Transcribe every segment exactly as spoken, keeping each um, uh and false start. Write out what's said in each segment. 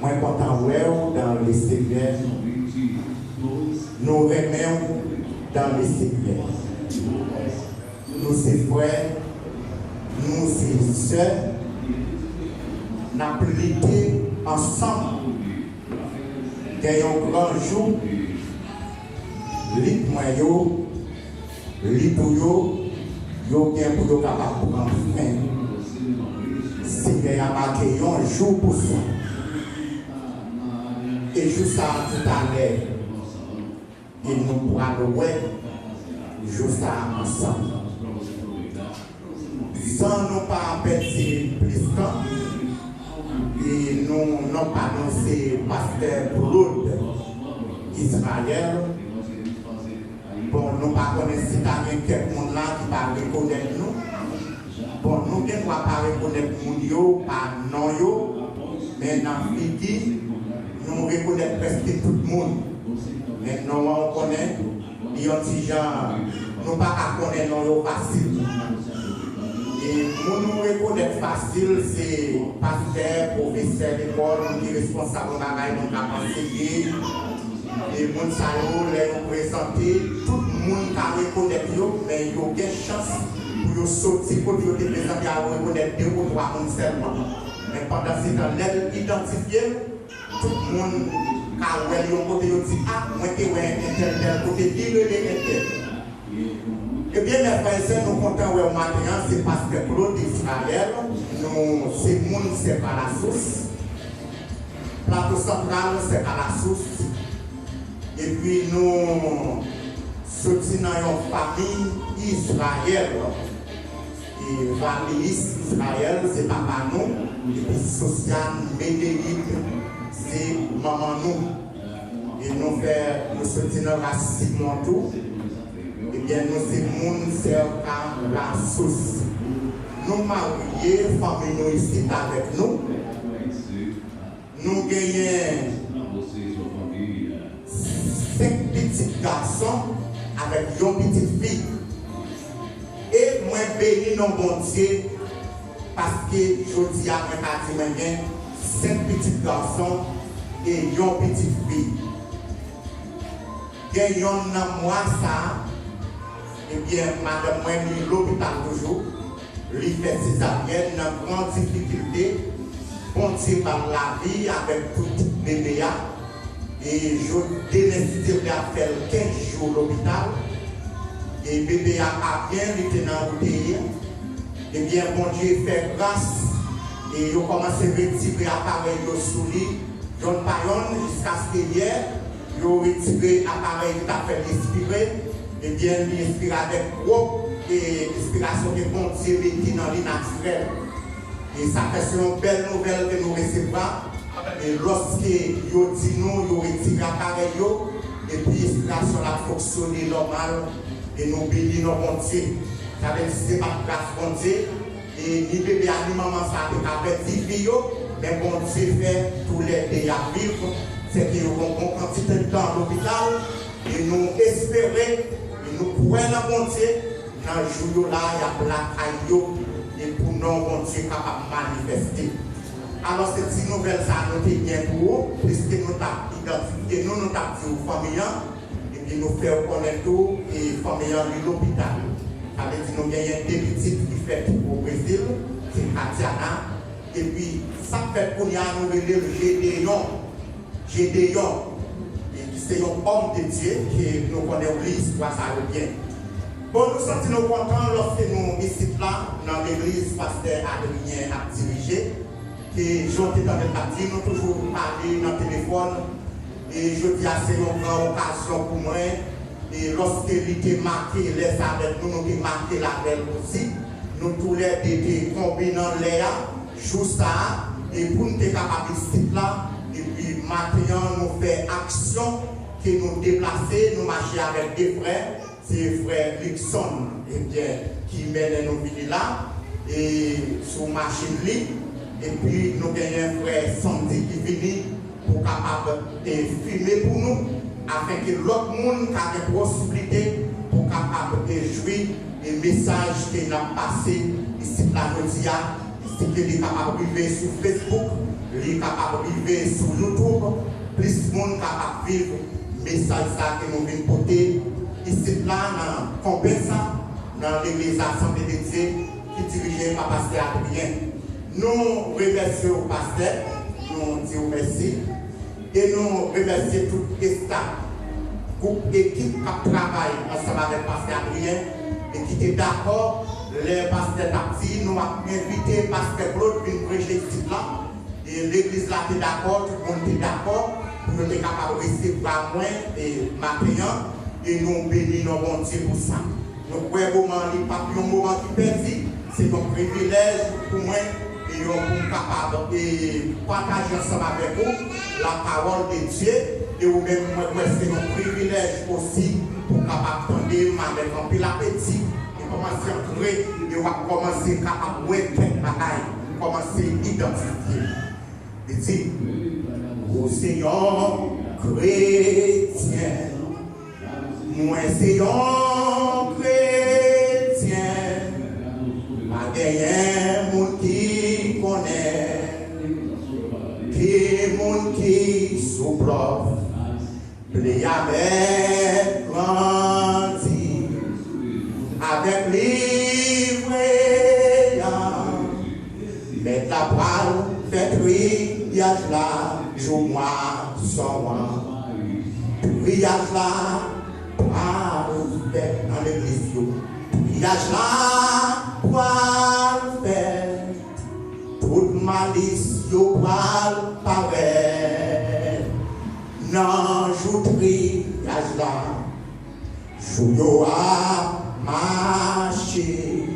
Mwen kontan wè w dans le Seigneur. Nou renmen w dans le Seigneur. Nou se frè, nou se sè. N ap lite ansanm. Gen yon gran jou, lit mwen yo, lit ou yo, yo gen pou yo kapab pran fen. Senyè a make yon jou pou sa. E jou sa a toutalè, e nou pral wè jou sa a ansanm. San nou pa pèdi plis tan, e nou, non pa nou se Pastè Claude Israël. Bon, nou pa konnen si ta gen kèk moun la ki pa rekonèt nou. Bon, nou gen dwa pa rekonèt moun yo pa non yo, men nan figi, nou rekonèt prèske tout moun. Men non an ou konnen, li yon ti jan, nou pa ka konnen non yo fasil. E moun nou rekonèt fasil, se pastè, pwofesè lekòl, moun ki responsab yon bagay, moun k ap anseye. E moun sa yo, lè yo prezante, tout moun ka rekonèt yo, men yo gen chans pou yo soti kote yo te prezante a, yo rekonèt de ou twa moun sèlman. Men pandansetan, lè l idantifye l, tout moun ka wè l yon kote, yo di, "A, mwen te wè entèl tèl kote, li rele entèl." Ebyen, mè frè e sè, nou kontan wè w maten an, se Pastè Claude Israël, nou se moun Sèk a Lasous, Plato Santral, Sèk a Lasous, epi nou soti nan yon fanmi Izrayèl. E Valiis Israël se papa nou, epi Sosiane Médéric se manman nou. E nou fè, nou soti nan ras Simon tou. Ebyen, nou se moun Sèk a Lasous. Nou marye, fanmi nou isit avèk nou. Nou genyen senk pitit gason avèk yon pitit fi. E mwen beni non Bondye, paske jodi a mwen ka di mwen gen senk pitit gason e yon pitit fi. Gen yonn nan mwa sa a, ebyen, madanm mwen li lopital toujou. Li fè sezaryèn nan gran difikilte. Bondye ba l lavi avèk tout bebe a. E jodi, demen, si Dye vle, ap fè l kenz jou lopital. E bebe a pa byen, li te nan wout. Ebyen, Bondye fè gras. E yo kòmanse retire aparèy yo sou li. Yonn pa yonn, jiskaske yè, yo retire aparèy ki t ap fè l respire, ebyen, li respire avèk pwòp, e, respirasyon ke Bondye mete nan li natirèl. E sa fè se yon bèl nouvèl ke nou resevwa. E lòske yo di nou, yo retire aparèy yo, epi respirasyon l ap fonksyone nòmal, e nou beni non Bondye. Sa vle di se pa t gras Bondye, e ni bebe a ni manman sa a te ka pèdi vi yo, men Bondye fè toulède y ap viv, sèke yo gen yon bon kantite tan lopital, e nou espere, e nou kwè nan Bondye, nan jou yo la, y ap lakay yo, e pou non Bondye kapab manifeste. Alò, se ti nouvèl sa a nou te gen pou ou, pliske nou t ap idantifye nou, nou t ap di ou fanmi an, epi nou fè w konnen tou, e fanmi an li lopital. Sa vle di nou genyen de pitit ki fèt o Brezil, se Katiana. Epi sa k fèt kounye a, nou rele l Jedeyon. Jedeyon, e ki se yon òm de Dye, ke nou konnen w li istwa sa yo byen. Bon, nou santi nou kontan lòske nou isit la, nan legliz pastè Adrien ap dirije. E jan w te tande l t ap di, nou toujou pale nan telefòn. E jodi a se yon gran okazyon pou mwen. E lòske li te make lè sa avèk nou, nou te make l avè l osi. Nou toulède te tonbe nan lè a, jou sa a, e pou n te kapab isit la. Epi maten an, nou fè aksyon ke nou deplase, nou mache avèk de frè. Se frè Luckson, ebyen, ki mennen nou vini la, e sou machin li. Epi nou genyen frè Sandy ki vini pou kapab, e, filme pou nou, afenke lòt moun ka gen posiblite pou kapab, e, jwi, e, mesaj ke n ap pase isit la jodi a. Si ke li kapab rive sou Facebook, li kapab rive sou YouTube, plis moun kapab viv mesaj sa ke nou vin pote isit la nan konpens la, nan legliz Asanble de Dye ki dirije pa pastè Adrien. Nou remèsye w, pastè, nou di w mèsi. E nou remèsye tout estaf, gwoup, ekip k ap travay ansanm avèk pastè Adrien e ki te dakò lè pastè t ap di nou ap envite pastè Claude vin preche isit la. E legliz la te dakò, tout moun te dakò pou yo te kapab resevwa mwen e maten an. E nou beni non Bondye pou sa. Nou kwè moman an li p ap yon moman ki pèdi, se yon privilèj pou mwen e yon pou m kapab e pataje ansanm avèk ou la parole de Dieu. E ou menm, mwen kwè se yon privilèj osi pou w kapab tande m avèk anpil apeti e kòmanse antre e w ap kòmanse kapab wè kèk bagay, kòmanse idantifye. Li di, ou se yon kretyen. Mwen se yon kretyen. Pa genyen moun ki konnen ki moun ki sou blòf. Pli avèk grandi avèk livre an. Mèt la pral fè triyaj la jou mwason an. Triyaj la pral fèt nan legliz yo. Triyaj la pral fèt. Tout malis yo pral parèt nan jou triyaj la. Jou yo ap mache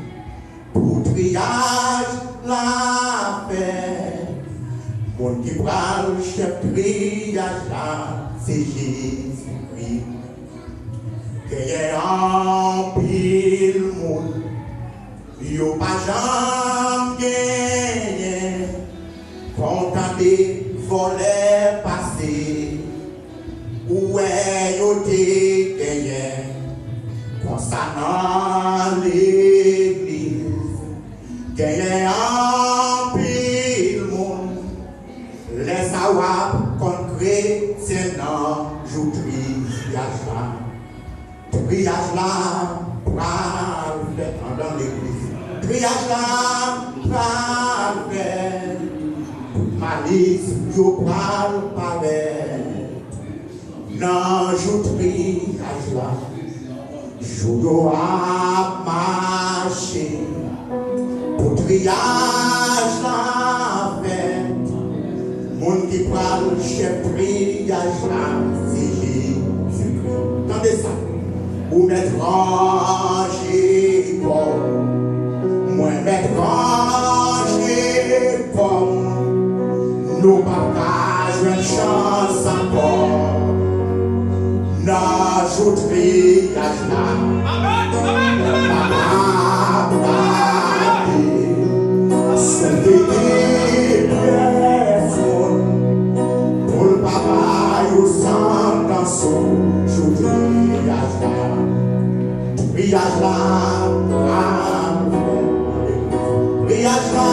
pou triyaj la fèt. Moun ki pral chèf triyaj la, se Jezikri. Genyen anpil moun yo pa janm genyen. Fò w tande vòlè pase, ou wè yo te genyen. Konsa nan legliz, genyen anpil moun. Lè sa w ap konn kretyen nan jou triyaj la. Triyaj la pral fèt anndan legliz. Triyaj la pral fèt. Tout malis yo pral parèt nan jou triyaj la. Jou yo ap mache pou triyaj la fèt. Moun ki pral chèf triyaj la, se Jezikri. Tande sa. Ou mèt ranje kò w. Mwen mèt ranje kò m. Nou p ap ka jwenn chans ankò. Nan jou triyaj la, amèn, amèn, amèn, amèn. Papa pale sou figi pyès moun pou l pa ba yo santans ou jou triyaj la. Triyaj la pral fèt. Triyaj la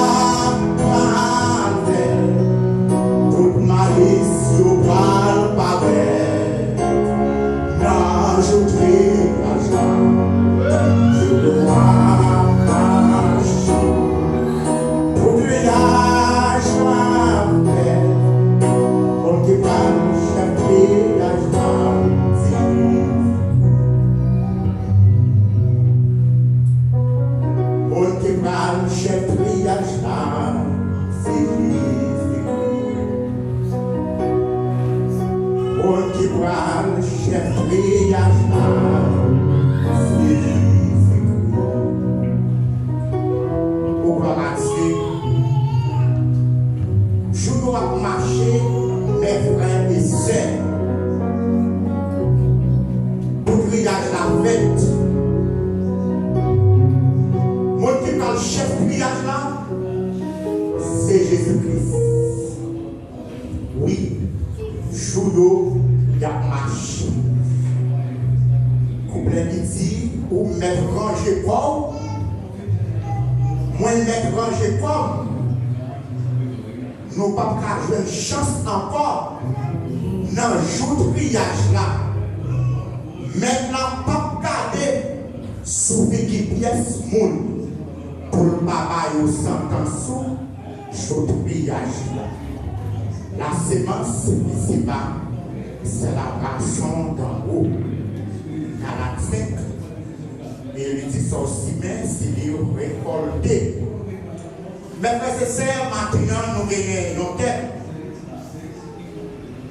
pral fèt. Tout malis yo pral parèt nan jou triyaj la. Jou yo ap mache pou triyaj la fèt. Moun ki pral chèf triyaj la, se Moun ki pral chèf triyaj la, se Jezikri. Moun ki pral chèf triyaj la, se Jezikri. O, glwa a Dye. Jou nou ap mache, mè, frè e sè, pou triyaj la fèt. Moun ki pral chèf triyaj la, se Jezi Kris. Wi, jou yo, y ap mache. Kouplè ki di, ou mèt ranje kò w, mwen mèt ranje kò m. Nou p ap ka jwenn chans ankò nan jou triyaj la. Mèt la p ap gade sou figi pyès moun pou l pa ba yo santans ou jou triyaj la. La semence ici-bas, c'est la moisson d'en haut. Galat senk, e li di sa w simen, se li w rekòlte. Mè frè e sè, maten an, nou genyen yon tèm.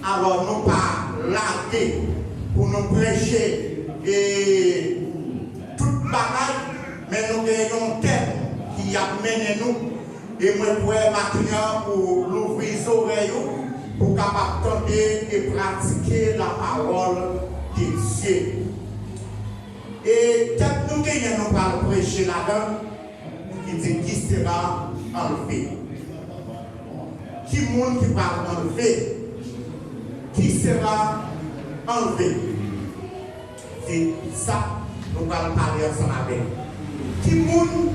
Alò, nou pa lage pou nou preche e tout bagay, men nou genyen yon tèm ki ap mennen nou. E mwen kwè maten an ou louvri zòrèy ou pou w kapab tande e pratike la parole de Dieu. E tèm nou genyen nou pral preche ladan, ki di, qui sera enlevé? Ki moun ki pral anlve? Qui sera enlevé? Se sa nou pral pale ansanm avèk. Ki moun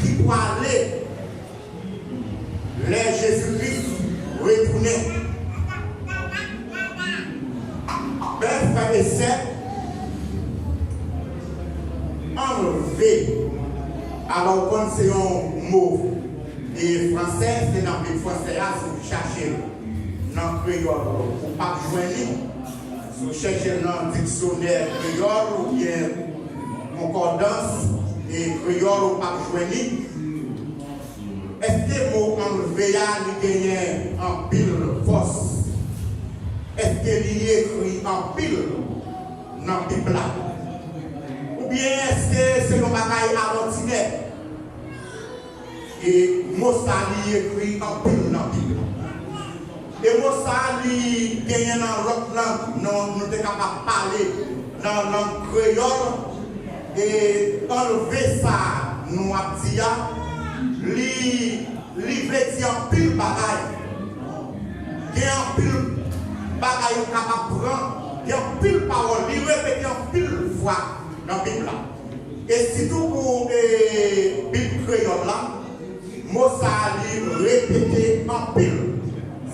ki prale lè Jezi Kris retounen? Mè frè e sè, anlve. Alò, ou konn se yon mo e fransè, se nan Bib fransè a, si w chache l nan kreyòl, ou p ap jwenn li. Si w chèche l nan diksyonè kreyòl oubyen konkòdans e kreyòl, ou p ap jwenn li. Èske mo anlve a, li genyen anpil fòs? Èske li ekri anpil nan Bib la? Oubyen èske se yon bagay alòdinè? E mo sa, li ekri anpil nan Bib la. E mo sa, li genyen nan lòt lang, nou, nou te kapab pale nan lang kreyòl. E anlve sa nou ap di a, li, li vle di anpil bagay. Gen anpil bagay ou kapab pran, gen anpil pawòl, li repete anpil fwa nan Bib la. E sitou pou, e, Bib kreyòl la, mo sa a, li repete anpil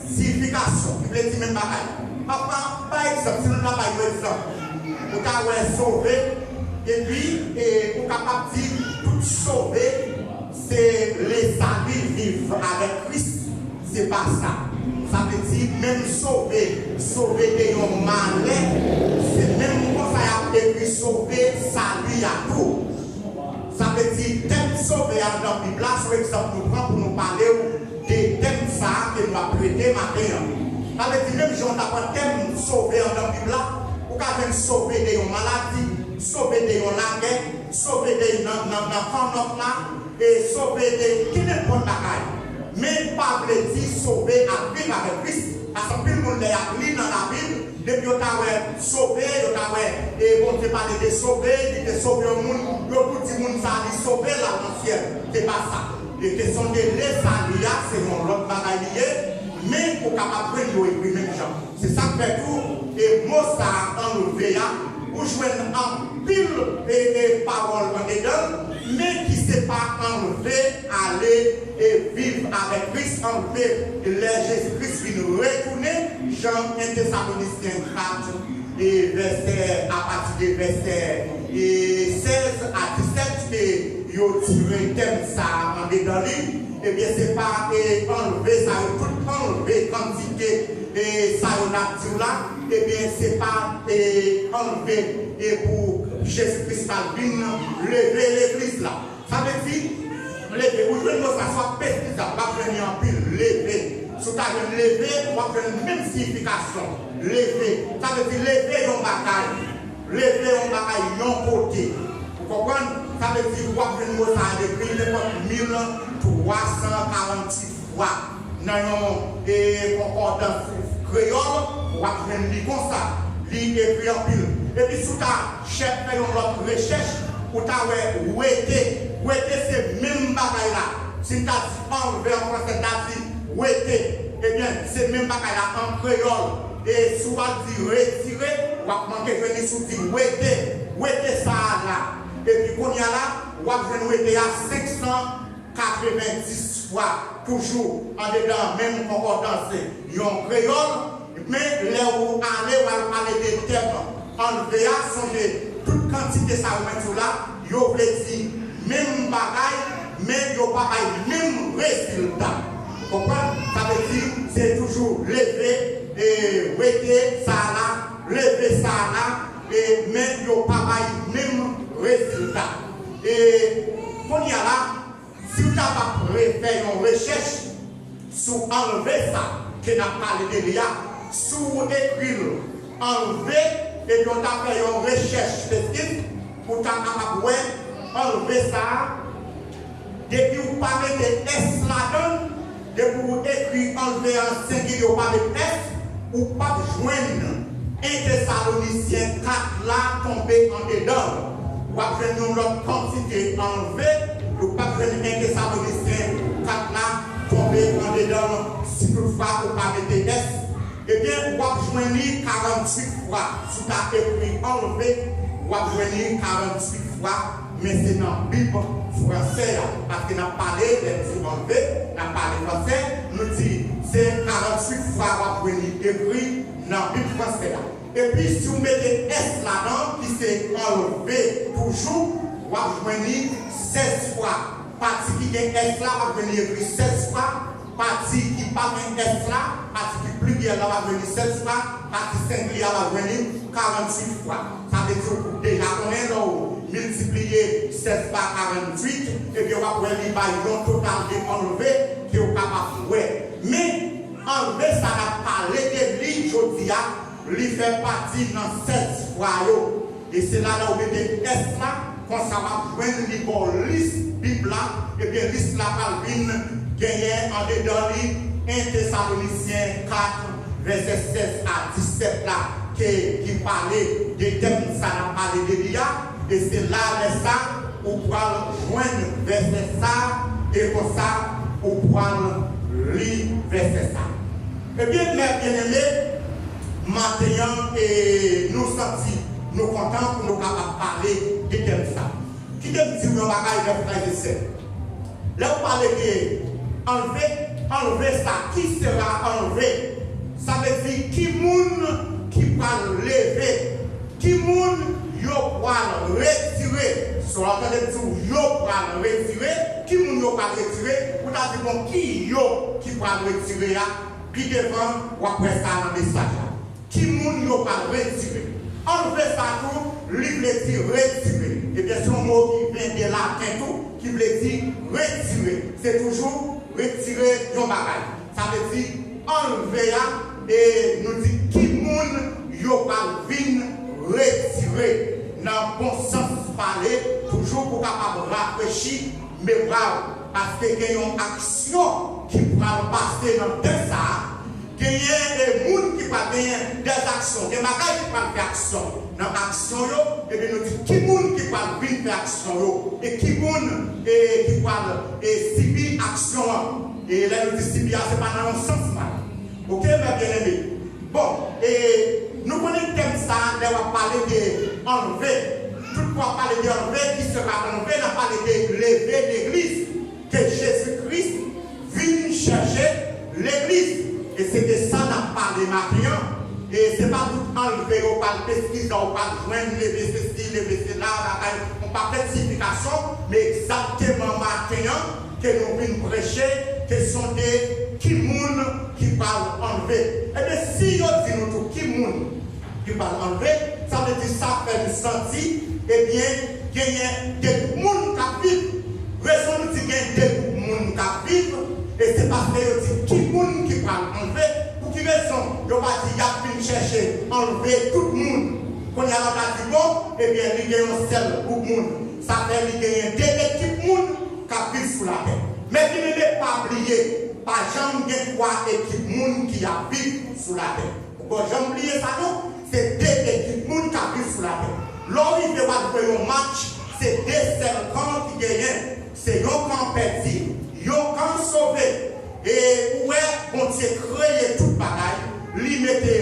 siyifikasyon, ki vle di menm bagay. Pa, pa, pa egzanp, si nou ta bay yon egzanp, ou ta wè sove, epi, e, ou kapab di tout sove, se le salut, viv avèk Kris. Se pa sa. Sa vle di, menm sove, sove de yon malè, se menm konsa y ap ekri sove sali a tou. Sa vle di, tèm sove a nan Bib la, se yon egzanp nou pran pou nou pale w de tèm sa a ke nou ap trete maten an. Sa vle di, menm jan w ta pran tèm sove a nan Bib la, ou ka jwenn sove de yon maladi, sove de yon lagè, sove de nan, nan, nan fannòt la, e sove de kenenpòt bagay. Men pa vle di sove ap viv avèk Kris. Paske anpil moun lè y ap li nan Labib, depi yo ta wè sove, yo ta wè, e Bondye pale de sove, li te sove yon moun, yo tou di moun sa li sove l al nan syèl. Se pa sa. E kesyon de le salut a, se yon lòt bagay li ye, men ou kapab jwenn yo ekri menm jan. Se sa k fè tou, e mo sa a anlve a, ou jwenn anpil, e, e pawòl andedan l, men ki se pa anlve, ale, e viv avèk Kris, anlve lè Jezi Kris vin retounen, jan en Tesalonisyen kat, e vèsè, apati de vèsè, e sèz a disèt, ke yo tire tèm sa a andedan li, ebyen, se pa, e, anlve sa yo, tout anlve kantite, e, sa yo n ap di w la, ebyen, se pa, e, anlve, e, pou Jezi Kris pral vin leve legliz la. Sa vle di, leve, ou jwenn mo sa, si w ap pesize, w ap jwenn li anpil, leve. Si w ta jwenn leve, w ap jwenn menm siyifikasyon, leve. Sa vle di, leve yon bagay. Leve yon bagay yon kote. Ou konprann? Sa vle di, w ap jwenn mo sa a ekri nenpòt mil twa san karannwit fwa nan yon, e, konkòdans kreyòl, w ap jwenn li konsa. Li ekri anpil. Epi si w ta chèche fè yon lòt rechèch, ou ta wè wete. Wete se menm bagay la. Si n ta di anlve an fransè, n ta di wete. Ebyen, se menm bagay la an kreyòl. E si w al di retire, w ap manke jwenn li si w di wete. Wete sa a la. Epi kounye a la, w ap jwenn wete a senk san katrevenndis fwa. toujou andedan menm konkòdans yon kreyòl, men lè ou ale, w al pale de tèm anlve a, sonje tout kantite sa yo mwen di w la, yo vle di menm bagay, men yo pa bay menm rezilta. Konprann? Sa vle di, se toujou leve, e, wete sa a la, leve sa a la, e, men yo pa bay menm rezilta. E kounye a la, si w ta va refè yon rechèch sou anlve sa ke n ap pale de li a, si w ekri l anlve, epi w ta fè yon rechèch peskiz, ou ta kapab wè anlve sa a, depi w pa mete S ladan l, depi w ekri anlve an sengilye, w pa met S, ou p ap jwenn en Tesalonisyen kat la tonbe andedan l. W ap jwenn yon lòt kantite anlve, ou p ap jwenn en Tesalonisyen kat la tonbe andedan l si toutfwa ou pa mete S. Ebyen, w ap jwenn li karanntuit fwa. Si w ta ekri anlve, w ap jwenn li karanntuit fwa, men se nan Bib fransè a. Paske n ap pale, lè n di anlve, n ap pale fransè, nou di se karanntuit fwa w ap jwenn li ekri nan Bib fransè a. Epi, si w mete S ladan, ki se anlve toujou, w ap jwenn li sèz fwa. Pati ki gen S la, w ap jwenn li ekri sèz fwa. Pati ki pa gen S la, pati ki pliryèl la, w ap jwenn li sèz fwa. Pati sengilye a, w ap jwenn li karanntuit fwa. Sa vle di, ou deja konnen, lè w miltipliye sèz pa karanntuit, ebyen, w ap wè li bay yon total de anlve ke w kapab wè. Men, anlve sa n ap pale de li jodi a, li fè pati nan sèz fwa yo. E se la lè w mete S la, konsa w ap jwenn li ba w lis Bib la, ebyen lis la pral vin genyen andedan li en Tesalonisyen kat, vèsè sèz a disèt la, ke, ki pale de tèm sa n ap pale de li a, e se la lè sa ou pral jwenn vèsè sa, e konsa ou pral li vèsè sa. Ebyen, mè byeneme, maten an, e nou santi nou kontan pou nou kapab pale de tèm sa. Kite m di w yon bagay, mè frè e sè. Lè w pale de anlve, anlve sa, qui sera enlevé? Sa vle di ki moun ki pral leve, ki moun yo pral retire. Si w ap tande m di w yo pral retire, ki moun yo pral retire, ou ta di, bon, ki yo ki pral retire a? Pi devan, w ap wè sa nan mesaj la. Ki moun yo pral retire? Anlve sa tou, li vle di retire. Ebyen, se yon mo ki vin de laten tou, ki vle di retire. Se toujou retire yon bagay. Sa vle di anlve a, e nou di ki moun yo pral vin retire. Nan bon sans pale, toujou pou kapab rafrechi memwa w, paske gen yon aksyon ki pral pase nan tèm sa a. Genyen, e, moun ki pral genyen dèzaksyon, gen bagay ki pral fè aksyon. Nan aksyon yo, ebyen, nou di ki moun ki pral vin fè aksyon yo, e ki moun, e, ki pral, e, sibi aksyon an. E lè nou di sibi a, se pa nan yon sans mal. Oke, mè byeneme? Bon, e nou konnen tèm sa a, lè w ap pale de anlve, tout fwa w ap pale de anlve, qui sera enlevé, n ap pale de leve legliz, ke Jezi Kris vin chèche legliz. E se de sa n ap pale maten an. E se pa tout anlve yo pral peskize, ou pral jwenn, leve sesi, leve sela, bagay, yon pakèt siyifikasyon, men egzakteman maten an, ke nou vin preche, kesyon de ki moun ki pral anlve. Ebyen, si yo di nou tou ki moun ki pral anlve, sa vle di sa fè n santi, ebyen, genyen de gwoup moun k ap viv. Rezon nou di gen de gwoup moun k ap viv, e se paske yo di ki moun ki pral anlve. Pou ki rezon yo pa di y ap vin chèche anlve tout moun? Kounye a la, w ta di, bon, ebyen, li gen yon sèl gwoup moun. Sa fè li genyen de ekip moun k ap viv sou latè. Men byeneme, pa bliye, pa janm gen twa ekip moun ki ap viv sou latè. Ou pa janm bliye sa non, se de ekip moun k ap viv sou latè. Lè w rive w al jwe yon match, se de sèl kan ki genyen. Se yon kan pèdi, yon kan sove. E ou wè, Bondye kreye tout bagay, li mete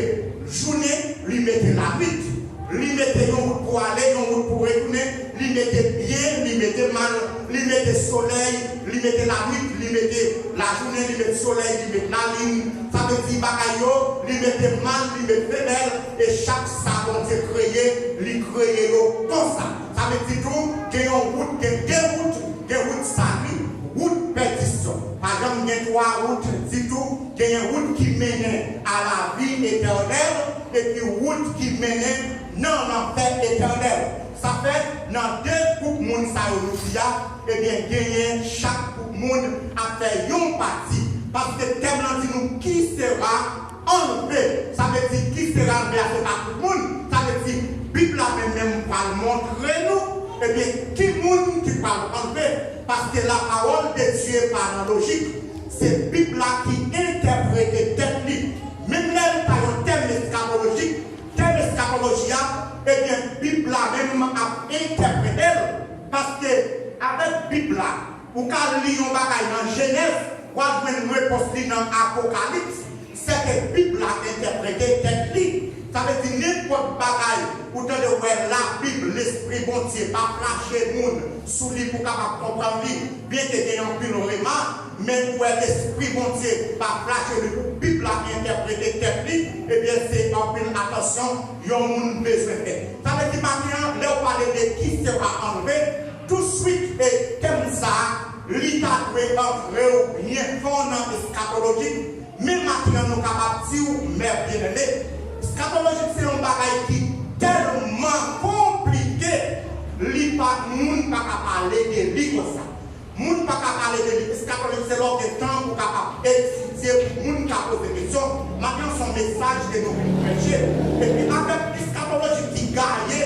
jounen, li mete lanwit, li mete yon wout pou ale, yon wout pou retounen, li mete byen, li mete mal. Li mete solèy, li mete lanwit, li mete lajounen, li mete solèy, li mete lalin. Sa vle di bagay yo, li mete mal, li mete femèl, e chak sa Bondye kreye, li kreye yo konsa. Sa vle di tou, gen yon wout, gen de wout, gen wout sali, wout pèdisyon. Pa janm gen twa wout ditou, genyen wout ki mennen a lavi etènèl, epi wout ki mennen nan lanfè etènèl. Sa fè, nan de gwoup moun sa yo nou di a, ebyen, genyen chak gwoup moun ap fè yon pati. Paske tèm lan di nou qui sera enlevé. Sa vle di qui sera enlevé a se pa tout moun. Sa vle di Bib la menm menm pral montre nou, ebyen, ki moun ki pral anlve. Paske la parole de Dieu pa nan lojik. Se Bib la ki entèprete tèt li. Menm lè l pa yon tèm eskatolojik, tèm eskatoloji a, ebyen, Bib la menm ap entèprete l. Paske avèk Bib la, ou ka li yon bagay nan Jenèz, w a jwenn repons li nan Apokalips. Sèke Bib la entèprete tèt li. Sa vle di nenpòt bagay ou tande w wè Labib, Lespri Bondye pa flache moun sou li pou kapab konprann li, byenke gen anpil rema, men ou wè Lespri Bondye pa flache li pou Bib la entèprete tèt li, ebyen se anpil atansyon yon moun bezwen fè. Sa vle di maten an, lè w pale de qui sera enlevé, touswit e tèm sa a, li ta dwe antre w byen fon nan eskatoloji. Men maten an nou kapab di w, mè byeneme, eskatolojik se yon bagay ki tèlman konplike, li pa, moun pa ka pale de li konsa. Moun pa ka pale de li. Eskatolojik se lè w gen tan pou w kapab etidye, pou moun ka poze kesyon. Maten an se yon mesaj ke nou vin preche. Epi avèk eskatolojik ki gaye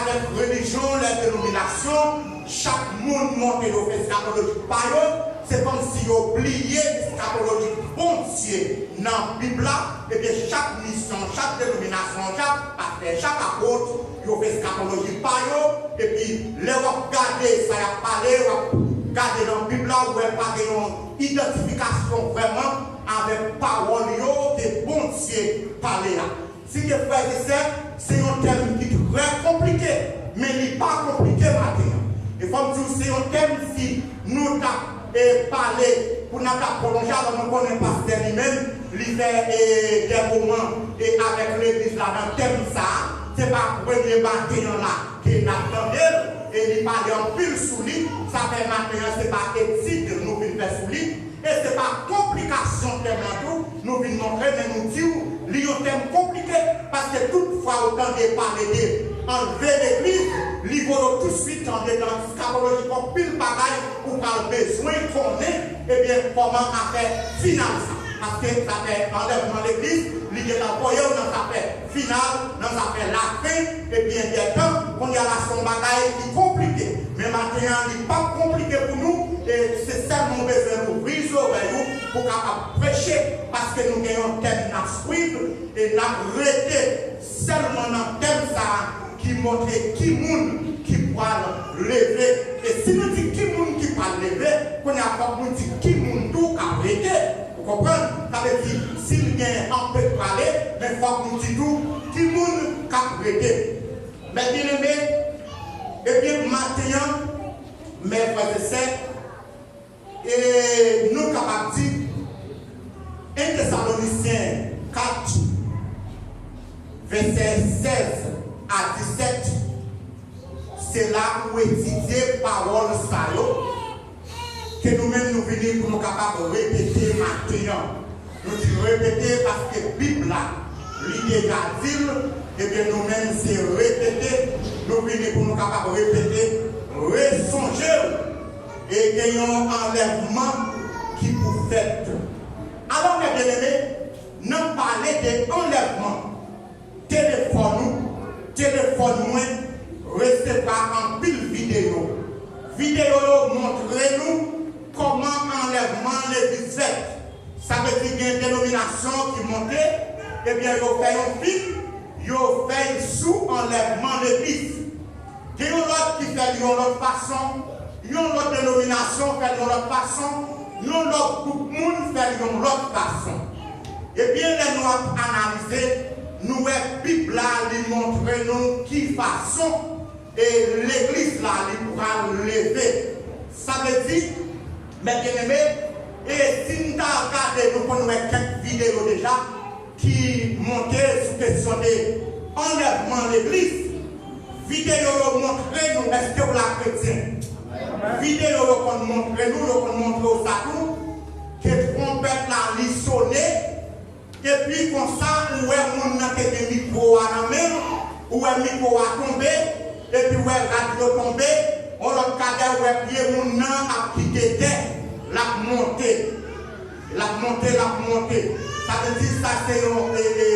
avèk relijyon, lè denominasyon, chak moun monte yo fè eskatolojik pa yo, se kòmsi yo bliye eskatolojik Bondye nan Bib la, ebyen chak misyon, chak denominasyon, chak pastè, chak apot, yo fè eskatoloji pa yo, epi lè w ap gade sa y ap pale, w ap gade nan Bib la, ou wè pa gen yon idantifikasyon vrèman avèk pawòl yo ke Bondye pale a. Si ke frè e sè, se yon tèm ki trè konplike, men li pa konplike maten an. E fò m di w, se yon tèm si nou t ap, e, pale, pou n ap t ap pwolonje, alò nou konnen pastè li menm, li fè, e, de moman, e, avèk legliz la nan tèm sa a. Se pa premye maten an la ke n ap tande l, e li pale anpil sou li. Sa fè maten an se pa etid nou vin fè sou li. E se pa konplikasyon tèm lan tou nou vin montre, men nou di w, li yon tèm konplike, paske tout fwa ou tande pale de anlve legliz, li voye w touswit andedan eskatoloji, anpil bagay ou pral bezwen konnen, ebyen, kòman afè final sa. Paske zafè anlèvman legliz, li gentan voye w nan zafè final, nan zafè lafen, ebyen, dètan, kounye a la se yon bagay ki konplike. Men maten an, li p ap konplike pou nou, e se sèlman w bezwen louvri zòrèy ou pou w kapab preche, paske nou gen yon tèm n ap swiv, e n ap rete sèlman nan tèm sa a ki montre ki moun ki pral leve. E si nou di ki moun ki pral leve, kounye a fòk nou di ki moun tou k ap rete. Ou konprann? Sa vle di, si l gen anpe k prale, men fòk nou di tou ki moun k ap rete. Mè byeneme, ebyen, maten an, mè frè e sè, e nou kapab di, en Tesalonisyen kat, vèsè sèz a disèt, se la pou etidye pawòl sa yo, ke nou menm nou vini pou nou kapab repete maten an. Nou di repete paske Bib la, li deja di l, ebyen nou menm se repete, nou vini pou nou kapab repete, resonje l, e gen yon anlèvman ki pou fèt. Alò, mè byeneme, n ap pale de anlèvman. Telefòn ou, telefòn mwen resevwa anpil videyo. Videyo yo montre nou kòman anlèvman legliz fèt. Sa vle di gen denominasyon ki monte, ebyen yo fè yon fim, yo fè l sou anlèvman legliz. Gen yon lòt ki fè l yon lòt fason, yon lòt denominasyon fè l yon lòt fason, yon lòt gwoup moun fè l yon lòt fason. Ebyen, lè nou ap analize, nou wè Bib la, li montre nou ki fason, e, legliz la, li pral leve. Sa vle di, mè byeneme, e si n ta gade, nou konn wè kèk videyo deja ki monte sou kesyon de anlèvman legliz. Videyo yo montre nou, èske w la kretyen? Videyo yo konn montre nou, yo konn montre w sa tou, ke twonpèt la li sone, epi konsa, ou wè moun nan te gen mikwo a nan men l, ou wè mikwo a tonbe, epi w wè rad yo tonbe, yon lòt kadè, ou wè pye moun nan ap kite tè, l ap monte. L ap monte, l ap monte. Sa vle di sa se yon, e, e,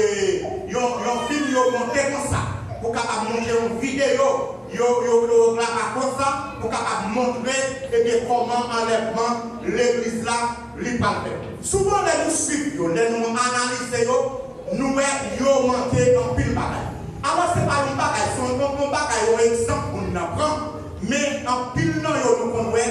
yon, yon fim yo monte konsa. Pou kapab montre yon videyo, yo, yo, yo grava konsa, pou kapab montre, ebyen, kòman anlèvman legliz la, li pral fèt. Souvan, lè nou swiv yo, lè nou analize yo, nou wè yo manke anpil bagay. Alò, se pa yon bagay, se yon, yon, yon bagay, yon egzanp moun nan pran, men anpil nan yo nou konn wè,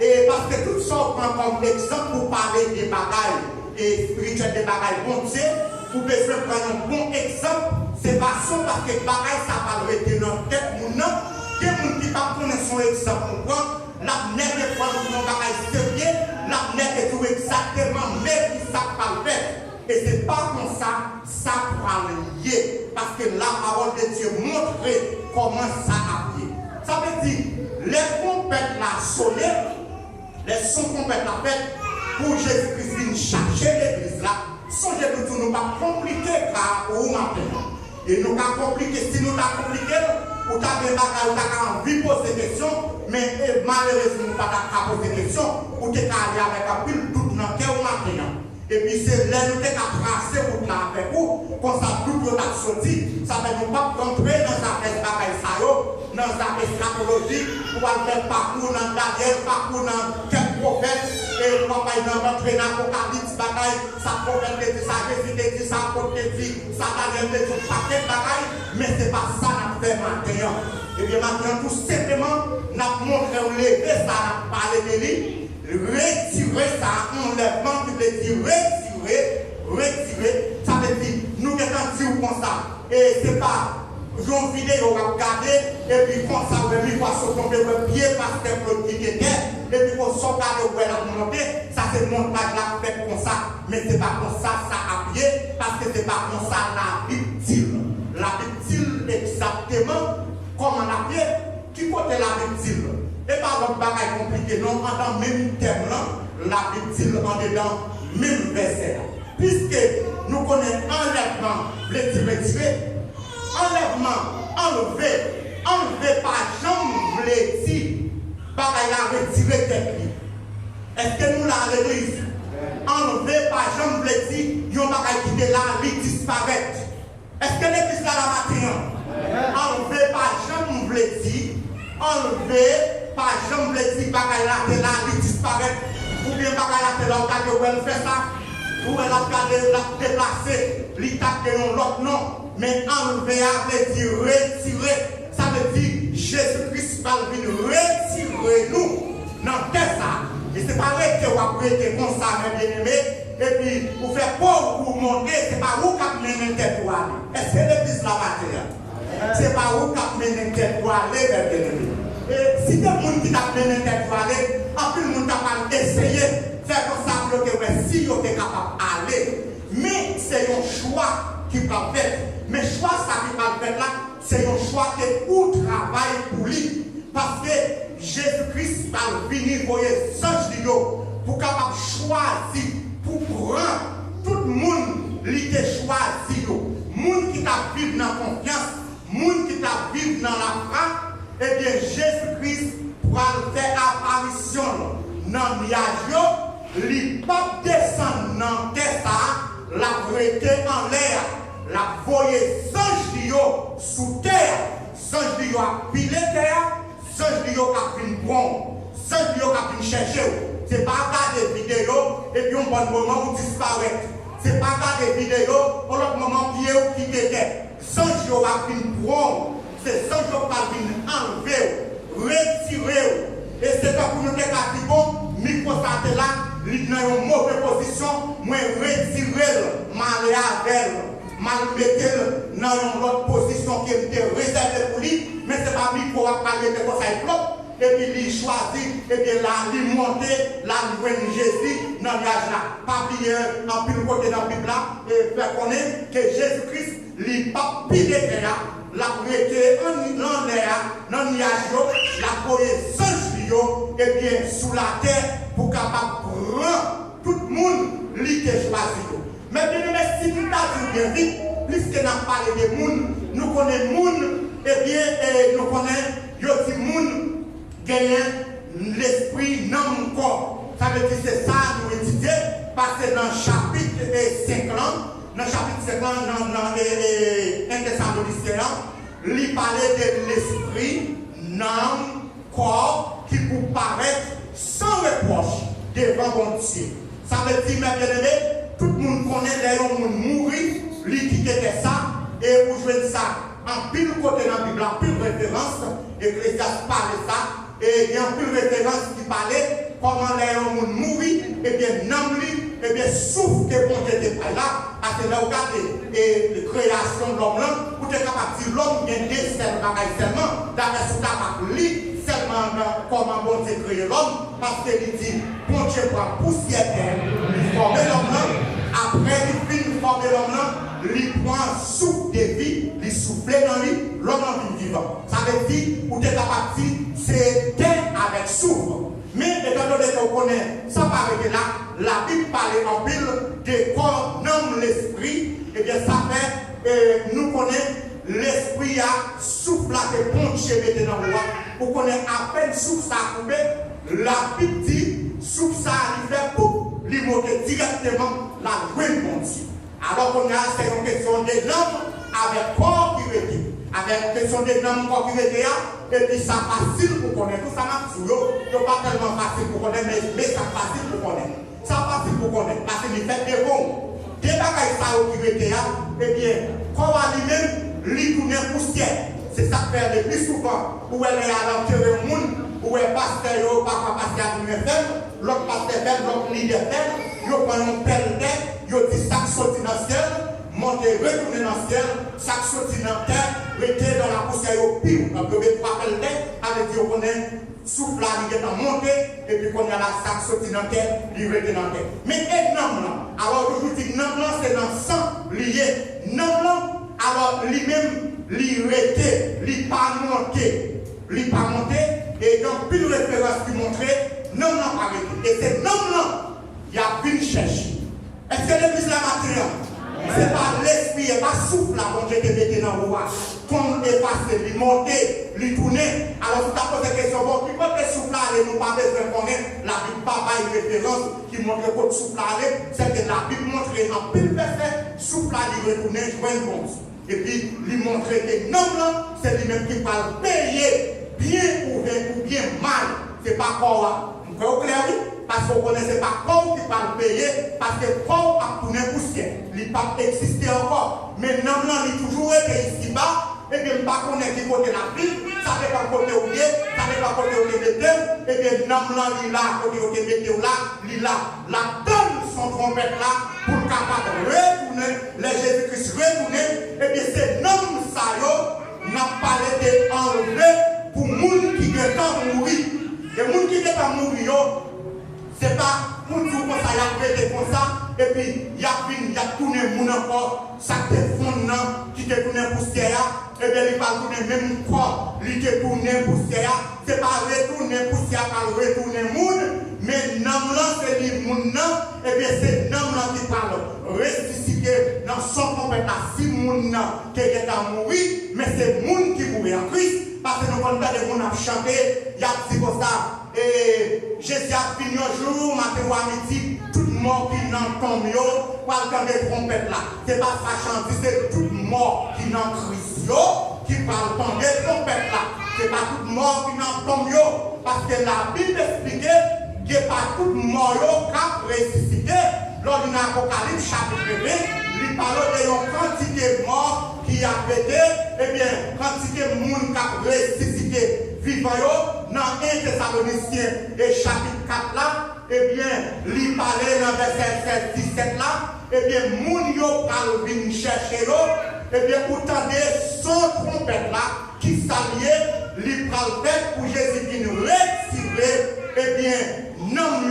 e paske tout sa w pran kòm egzanp pou pale de bagay, e espirityèl, de bagay Bondye, ou bezwen pran yon bon egzanp, se fason paske bagay sa pral rete nan tèt moun nan. Gen moun ki p ap konnen se yon egzanp ou pran, l ap nèke pran l pou yon bagay serye, l ap nèke di w egzakteman men ki sa k pral fèt. E se pa konsa sa pral ye, paske la parole de Dieu montre kòman sa ap ye. Sa vle di, lè twonpèt la sone, lè son twonpèt la fèt, pou Jezi Kris vin chache legliz la, sonje nou di w nou p ap konplike ka pou ou maten an. E nou ka konplike, si nou ta konplike l, ou ta gen bagay, ou ta ka anvi poze kesyon, men, e, malerezman, ou pa ta ka poze kesyon, ou te ka ale avèk anpil dout nan kè w maten an. Epi se lè nou te ka trase wout la avèk ou, konsa dout yo t ap soti. Sa fè nou p ap rantre nan zafè bagay sa yo, nan zafè eskatoloji, pou al fè pakou nan Danyèl, pakou nan kèk pwofèt, e nou p ap al nan rantre nan Apokalips, bagay, sa pwofèt te di, sa Jezi te di, sa apot te di, sa Danyèl te di, yon pakèt bagay, men se pa sa n ap fè maten an. Ebyen, maten an, tou senpleman, n ap montre w leve sa n ap pale de li, retire sa, anlèvman ki vle di retire, retire, sa vle di, nou gentan di w konsa, e se pa yon videyo w ap gade, epi konsa w wè mikwo a sot tonbe, w wè pye pastè Claude kite tè, epi konsa w gade w wè l ap monte, sa se montaj la k fèt konsa, men se pa konsa sa ap ye, paske se pa konsa Labib di l. Labib di l egzakteman kòman l ap ye, ki kote Labib di l. E pa lòt bagay konplike non, anndan menm tèm lan, Labib di l anndedan menm vèsè a. Piske nou konnen anlèvman vle di retire, anlèvman, anlve, anlve pa janm vle di bagay la retire tèt li. Èske nou la, legliz? Anlve pa janm vle di yon bagay ki te la, li disparèt. Èske legliz la la maten an? Anlve pa janm vle di, anlve pa janm vle di bagay la te la, li disparèt, oubyen bagay la te la, ou gade, ou wè l fè sa, ou wè l ap gade, l ap deplase, li t ap gen yon lòt non, men anlve a vle di retire. Sa vle di, Jezi Kris pral vin retire nou nan tè sa a. E se pa rete w ap rete konsa, mè byeneme, epi ou fè po w pou w monte, se pa ou k ap mennen tèt ou ale. Èske legliz la maten an? Se pa ou k ap mennen tèt ou ale, mè byeneme. E si te moun ki t ap mennen tèt ou ale, anpil moun t ap al eseye fè konsa pou yo te wè si yo te kapab ale. Men se yon chwa ki pral fèt. Men chwa sa ki pral fèt la, se yon chwa ke ou travay pou li. Paske Jezi Kris pral vini voye zanj li yo pou kapab chwazi, pou pran tout moun li te chwazi yo. Moun ki t ap viv nan konfyans, moun ki t ap viv nan lafwa, ebyen, Jezi Kris pral fè aparisyon l nan nyaj yo, li p ap desann nan tè sa a, l ap rete anlè a, l ap voye zanj li yo sou tè a, zanj li yo ap pile tè a, zanj li yo k ap vin pran w, zanj li yo k ap vin chèche w. Se pa gade videyo, epi yon bòn moman ou disparèt. Se pa gade videyo, yon lòt moman pye w kite tè. Zanj yo ap vin pran w, se zanj yo k pral vin anlve w, retire w. E se tankou nou te ka di, bon, mikwo sa te la, li nan yon move pozisyon, mwen retire l, m ale avè l, m al mete l nan yon lòt pozisyon ke m te rezève pou li, men se pa mikwo a k pral rete konsa epi lòt. epi li chwazi, ebyen, la, li monte, l al jwenn Jezi nan nyaj la. Pa bliye, anpil kote nan Bib la, e, fè konnen ke Jezi Kris, li p ap pile tè a, l ap rete an, nan lè a, nan nyaj yo, l ap voye zanj li yo, ebyen, sou latè pou kapab pran tout moun li te chwazi yo. Men byeneme, si m ta di w byen vit, pliske n ap pale de moun, nou konnen moun, ebyen, e, nou konnen yo di moun genyen lespri, nanm, kò. Sa vle di se sa nou etidye, pase nan chapit, e, senk lan, nan chapit senk lan, nan, nan, e, e, en Tesalonisyen an, li pale de lespri, nanm, kò ki pou parèt san repwòch devan Bondye. Sa vle di, men byeneme, tout moun konnen lè yon moun mouri, li kite tè sa, e ou jwenn sa anpil kote nan Bib la, anpil referans, Eklezyas pale sa, e gen anpil referans ki pale kòman lè yon moun mouri, ebyen, nanm li, ebyen, souf ke Bondye te bay la, paske lè w gade, e, kreyasyon lòm lan, ou te kapab di lòm gen de sèl bagay sèlman, dapre sa w kapab li sèlman nan kòman Bondye kreye lòm, paske li di, Bondye pran pousyè tè, li fòme lòm lan, apre li fin fòme lòm lan, li pran souf de vi, li soufle nan li, lòm lan vin vivan. Sa vle di, ou te kapab di, se tè avèk souf. Men, etandone ke w konnen, sa pa rete la, Labib pale anpil de kò, nanm, lespri, ebyen, sa fè, e, nou konnen lespri a, souf la, se Bondye mete nan ou a. Ou konnen, apèn souf sa a koupe, Labib di, souf sa a, li fè poup, li monte dirèkteman, l al jwenn Bondye. Alò, kounye a, se yon kesyon de nanm avèk kò ki rete. Avèk kesyon de nanm, kò ki rete a, epi sa fasil pou konnen. Tout sa m ap di w yo, yo pa tèlman fasil pou konnen, men, men sa fasil pou konnen. Sa fasil pou konnen, paske li fèt devan w. De bagay sa yo ki rete a, ebyen, kò a li menm, li tounen pousyè. Se sa k fè le pli souvan, ou wè lè y al antere yon moun, ou wè pastè yo, pafwa pastè a vin fè l, lòt pastè fè l, lòt lidè fè l, yo pran yon pèl tè, yo di sa k soti nan syèl, monte retounen nan syèl, sa k soti nan tè, rete nan lapousyè yo piw. Donk, yo met twa pèl tè, sa vle di yo konnen souf la, li gentan monte, epi kounye a la, sa k soti nan tè, li rete nan tè. Men e nanm lan? Alò, yo toujou di nanm lan, se nan san li ye. Nanm lan, alò, li menm, li rete, li pa monte. Li pa monte, e gen anpil referans ki montre nanm lan pa rete. E se nanm lan y ap vin chèche. Èske legliz la maten an? Se pa lespri, e pa souf la Bondye te mete nan ou a. Konn efase, li monte, li tounen. Alò, si w ta poze kesyon, bon, ki kote souf la ale, nou pa bezwen konnen. Labib pa bay referans ki montre kot souf la ale. Sèke Labib montre anpil vèsè, souf la, li retounen jwenn Bondye. Epi, li montre ke nanm lan, se li menm ki pral peye byen oubyen, oubyen mal. Se pa kò a. M kwè w klè, wi. Paske w konnen se pa kò w ki pral peye, paske kò w ap tounen pousyè. Li p ap egziste ankò. Men nanm lan, li toujou rete isiba. Ebyen, m pa konnen ki kote l ap viv. Sa depann kote w ye, sa depann kote yo te mete w. Ebyen, nanm lan, li la, kote yo te mete w la, li la. L ap tann son twonpèt la pou l kapab retounen. Lè Jezi Kris retounen, ebyen, se nanm sa yo n ap pale de anlve pou moun ki gentan mouri. E moun ki gentan mouri yo, se pa pou di w konsa, y ap rete konsa, epi y ap vin, y ap tounen moun ankò. Sa k te fonn nan, ki te tounen pousyè a, ebyen, li pral tounen menm kò li te tounen pousyè a. Se pa retounen pousyè a pral retounen moun, men nanm lan, se li moun nan, ebyen, se nanm lan ki pral resisite nan son twonpèt la. Si moun nan te gentan mouri, men se moun ki mouri an Kris, paske nou konn tande moun ap chante, y ap di konsa, E, Jezi ap vin yon jou, maten ou a midi, tout mò ki nan tonm yo pral tande twonpèt la. Se pa sa chan di, se tout mò ki nan Kris yo ki pral tande twonpèt la. Se pa tout mò ki nan tonm yo, paske Labib esplike, se pa tout mò yo k ap resisite. Lè w li nan Apokalips chapit ven, li pale de yon kantite mò ki ap rete, ebyen, kantite moun k ap resisite vivan yo, nan en Tesalonisyen e chapit kat la, ebyen, li pale nan vèsè sèz, disèt la, ebyen, moun yo pral vin chèche yo, ebyen, ou tande son twonpèt la, ki sa l ye, li pral fèt pou Jezi vin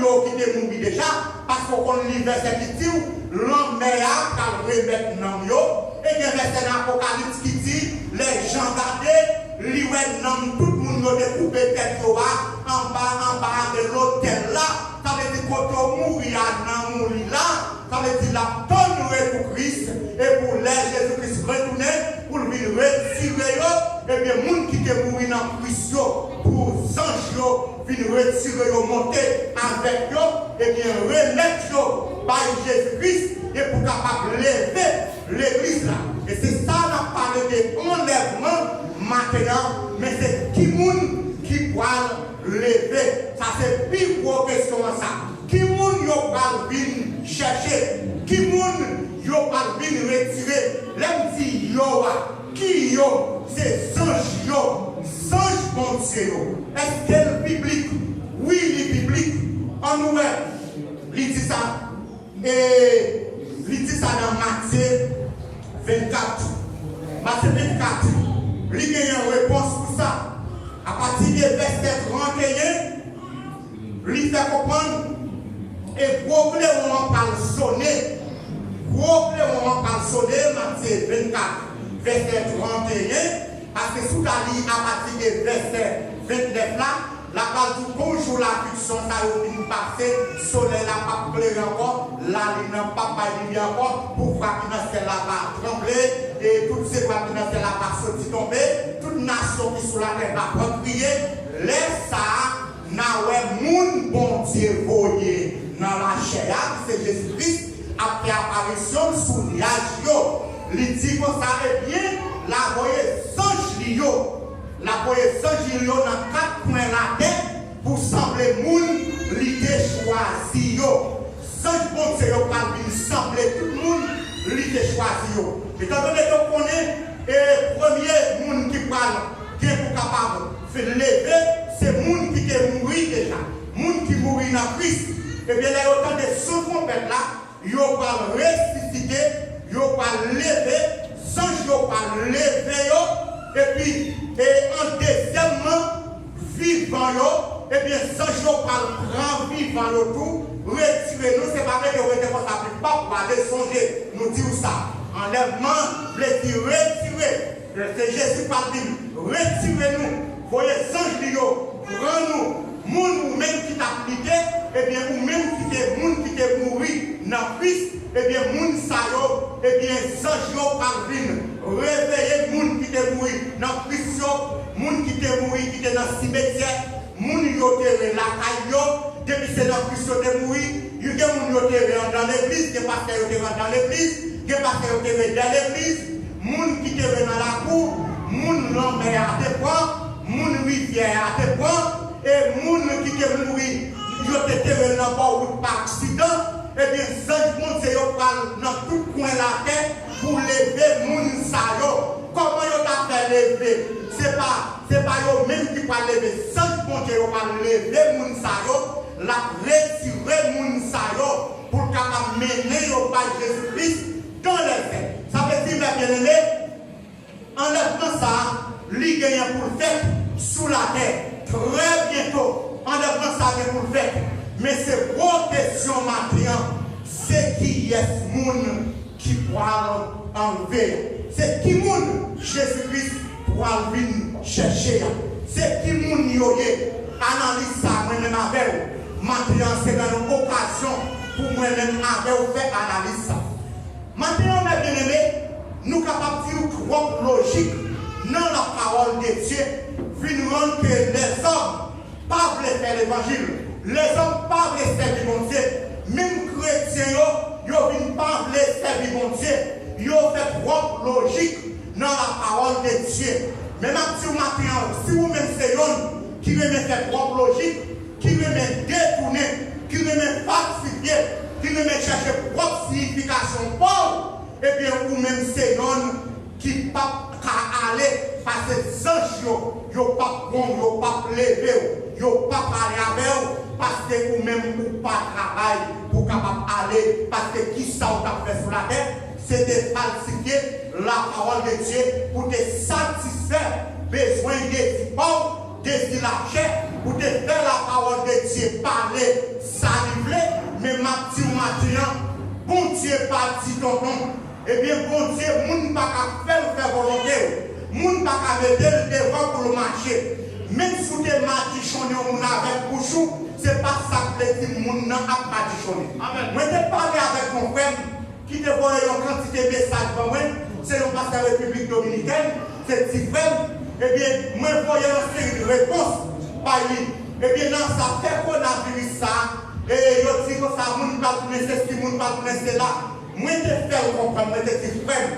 yo ki te mouri deja, paske w konn li vèsè ki di w lanmè a pral remèt nanm yo. E gen vèsè nan Apokalips ki di, lè Jan gade, li wè nanm tout moun yo te koupe tèt yo a anba, anba de lotèl la. Sa vle di kote w mouri a, nanm ou li la. Sa vle di l ap tann retou Kris, e pou lè Jezi Kris retounen, pou l vin retire yo, ebyen, moun ki te mouri nan Kris yo, pou zanj yo vin retire yo, monte avèk yo, ebyen, remèt yo bay Jezi Kris, e pou kapab leve legliz la. E se sa n ap pale de anlèvman maten an, men se ki moun ki pral leve? Sa se pi gwo kesyon an sa. Ki moun yo pral vin chèche? Ki moun yo pral vin retire? Lè m di yo a, ki yo? Se zanj yo, zanj Bondye yo. Èske l piblik? Wi, li piblik. Ann wè, li di sa, e li di sa nan Matye vennkat. Matye vennkat, li genyen repons pou sa. Apati de vèsè tranteyen, li fè konprann, e gwo klewon an pral sone. Gwo klewon an pral sone, Matye vennkat, vèsè tranteyen, paske si w ta li apati de vèsè vennèf la, l ap pral di w, gon jou lafiksyon sa yo fin pase, solèy la p ap klere ankò, lalin nan p ap bay limyè ankò, pouvwa ki nan syèl la va tranble, e tout zepwa ki nan syèl la va soti tonbe, tout nasyon ki sou latè va pran kriye. Lè sa a, n a wè moun Bondye voye nan lachè a, ki se Jezi Kris, ap fè aparisyon l sou nyaj yo. Li di konsa, ebyen, l a voye zanj li yo. L a voye zanj li yo nan kat kwen latè pou sanble moun li te chwazi yo. Zanj Bondye yo pral vin sanble tout moun li te chwazi yo. Etandone yo konnen, e premye moun ki pral gen pou kapab fè leve, se moun ki te mouri deja, moun ki mouri nan Kris. Ebyen, lè yo tande son twonpèt la, yo pral resisite, yo pral leve, zanj yo pral leve yo, epi, e an dezyèmman, vivan yo, ebyen, zanj yo pral pran vivan yo tou, retire nou, se pa rete w rete konsa, pi pap pale, sonje, nou di w sa. Anlèvman vle di retire. Se Jezi k pral vin retire nou, voye zanj li yo, pran nou. Moun ou menm ki t ap lite, ebyen, ou menm ki te moun ki te mouri nan Kris, ebyen, moun sa yo, ebyen, zanj yo pral vin reveye moun ki te mouri nan Kris yo, moun ki te mouri, ki te nan simetyè, moun yo te re lakay yo, depi se nan Kris yo te mouri, yo gen moun yo te re anndan legliz, gen pastè yo te re anndan legliz, gen pastè yo te re dèyè legliz, moun ki te re nan lakou, moun lanmè a te pran, moun rivyè a te pran, e moun ki te mouri, yo te tere l nan bò wout pa aksidan, ebyen, zanj Bondye yo pral nan tout kwen latè pou leve moun sa yo. Kòman yo t ap fè leve? Se pa, se pa yo menm ki pral leve. Zanj Bondye yo pral leve moun sa yo, l ap retire moun sa yo pou l kapab mennen yo bay Jezi Kris dans les airs. Sa vle di, mè byeneme, anlèvman sa a, li genyen pou l fèt sou latè trè byento. Anlèvman sa a gen pou l fèt. Men se gwo kesyon maten an, se kiyès moun ki pral anlve? Se ki moun Jezi Kris pral vin chèche a? Se ki moun yo ye? Analiz sa a, mwen menm avè w, maten an, se nan yon okazyon pou mwen menm avè w fè analiz sa a. Maten an, mè byeneme, nou kapab di w twòp lojik nan la parole de Dieu vin rann ke lèzòm pa vle fè levanjil. Lèzòm pa vle sèvi Bondye. Menm kretyen yo, yo vin pa vle sèvi Bondye. Yo fè twòp lojik nan la parole de Dieu. Men m ap di w maten an, si ou menm se yonn ki renmen fè twòp lojik, ki renmen detounen, ki renmen falsifye, ki renmen chèche pwòp siyifikasyon pa w, ebyen, ou menm se yonn ki p ap ka ale, paske zanj yo, yo p ap bon, yo p ap leve w, yo p ap ale avè w, paske ou menm ou pa travay pou w kapab ale, paske kisa w t ap fè sou latè? Se te falsifye la parole de Dieu pou te satisfè bezwen dezi pa w, dezi lachè, pou te fè la parole de Dieu pale sa li vle, men m ap di w maten an, Bondye pa di tonton. Ebyen, Bondye, moun pa ka fè l fè volonte w. Moun pa ka mete l devan pou l mache. Menm si w te madichonnen yon moun avèk bouch ou, se pa sa k vle di moun nan ap madichonnen. Mwen te pale avèk yon frè m ki te voye yon kantite mesaj ban mwen, se yon pastè Repiblik Dominikèn, se ti frè m, ebyen, mwen voye yon seri de repons bay li. Ebyen, nan zafè kowonaviris sa, e yo di konsa, moun pral tounen sesi, moun pral tounen sela. Mwen te fè l konprann, mwen te di, frè m,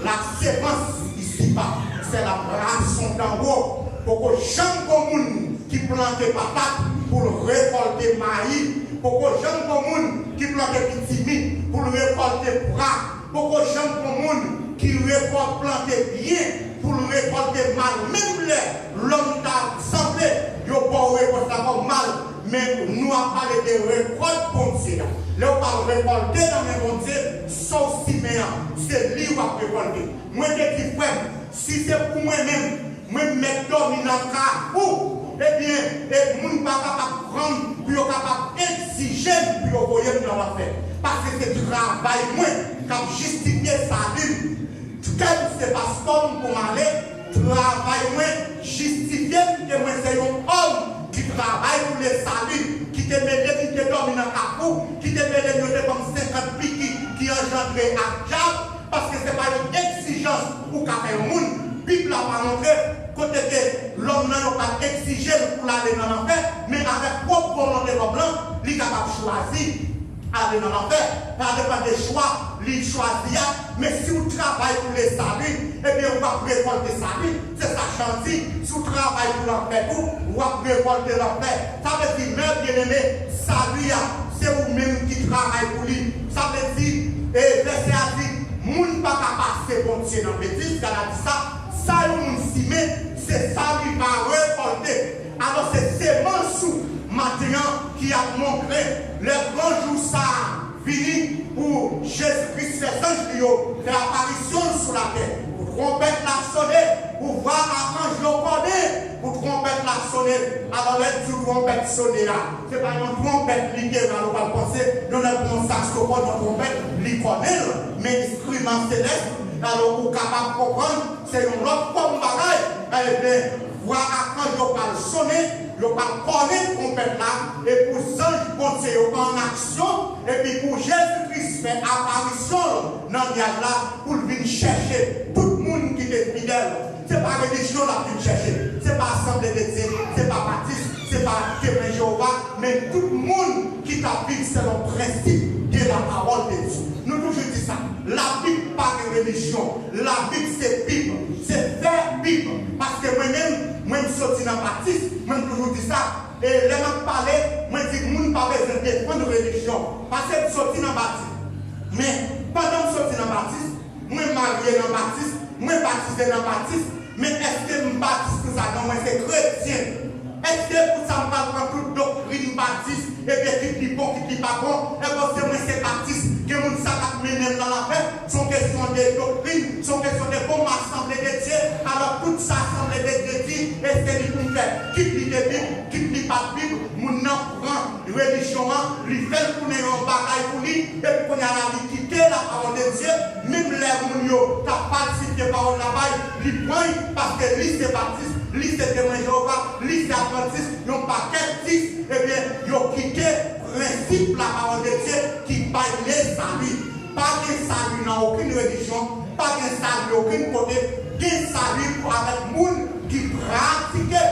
la semence ici-bas, c'est la moisson d'en haut. Poko janm gon moun ki plante patat pou l rekòlte mayi. Poko janm gon moun ki plante pitimi pou l rekòlte pwa. Poko janm gon moun ki rekòt plante byen pou l rekòlte mal. Menm lè lòm ta sanble yo ba w repons la kòm mal, men nou ap pale de rekòt Bondye a. Lè w pral rekòlte nan men Bondye, sa w simen an, se li w ap rekòlte. Mwen te di, frè m, si se pou mwen menm, mwen mèt dòmi nan kafou, ebyen, e moun pa kapab pran m pou yo kapab egzije m pou yo voye m nan lanfè. Paske se travay mwen k ap jistifye sali m. Kè m se pastè m pou m ale, travay mwen jistifye m ke mwen se yon òm ki travay pou lesali, ki te mele m, ki te dòmi nan kafou, ki te mele m, yo te ban m senkant piki ki anjandre ak dyab, paske se pa yon egzijans ou ka fè yon moun. Bib la pa montre kote ke lòm nan yo pral egzije l pou l ale nan lanfè, men avèk pwòp volonte lòm lan, li kapab chwazi ale nan lanfè. Sa depann de chwa li chwazi a. Men si w travay pou lesali, ebyen, w ap rekòlte sali. Se sa Jan di, si w travay pou lanfè tou, w ap rekòlte lanfè. Sa vle di, mè byeneme, sali a, se ou menm ki travay pou li. Sa vle di, e vèsè a di, moun pa ka pase Bondye nan betiz, Gad a di sa, sa yon moun simen, se sa li va rekòlte. Alò, se semans ou maten an ki ap montre lè gran jou sa a vini pou Jezi Kris fè zanj li yo fè aparisyon l sou latè. Pou twonpèt la sone, pou vwa akanj yo kòne, pou twonpèt la sone. Alò, lè l di w twonpèt sone a, se pa yon twonpèt literal ou pral panse, yon nèg pran yon saksofòn, yon twonpèt, li kòne l, men enstriman selès, alò, ou kapab konprann, se yon lòt fòm bagay. Ebyen, vwa akanj yo pral sonnen, yo pral kònen twonpèt la, e pou zanj Bondye yo an aksyon, epi pou Jezi Kris fè aparisyon l nan nyaj la, pou l vin chèche tout moun ki te fidèl. Se pa relijyon l ap vin chèche, se pa Asanble de Dye, se pa batis, se pa Temwen Jewova, men tout moun ki t ap viv selon prensip de la parole de Dieu. Nou toujou di sa, Labib pa gen relijyon, Labib se Bib, se vrè Bib. Paske mwen menm, mwen m soti nan batis, mwen m toujou di sa. E lè m ap pale, mwen di moun pa bezwen defann relijyon, paske m soti nan batis. Men, pandan m soti nan batis, mwen marye nan batis, mwen batize nan batis, men èske m batis pou sa? Non, mwen se kretyen. Èske pou sa m pral pran tout doktrin batis, ebyen, kit li bon, kit li pa bon? Ebyen, se mwen se batis, gen moun sa k ap mennen m nan lanfè. Se yon kesyon de doktrin, se yon kesyon de bon, m Asanble de Dye. Alò, tout sa Asanble de Dye di, e se li pou m fè. Kit li te Bib, kit li pa t Bib, moun nan pran relijyon an, li fè l tounen yon bagay pou li, epi kounye a la, li kite la parole de Dieu, menm lè moun yo t ap falsifye pawòl la bay, li pran l, paske li se batis, li se Temwen Jewova, li se advantis, yon pakèt dis, ebyen, yo kite prensip la parole de Dieu ki bay lesali. Pa gen sali nan okenn relijyon, pa gen sali okenn kote, gen sali pou avèk moun ki pratike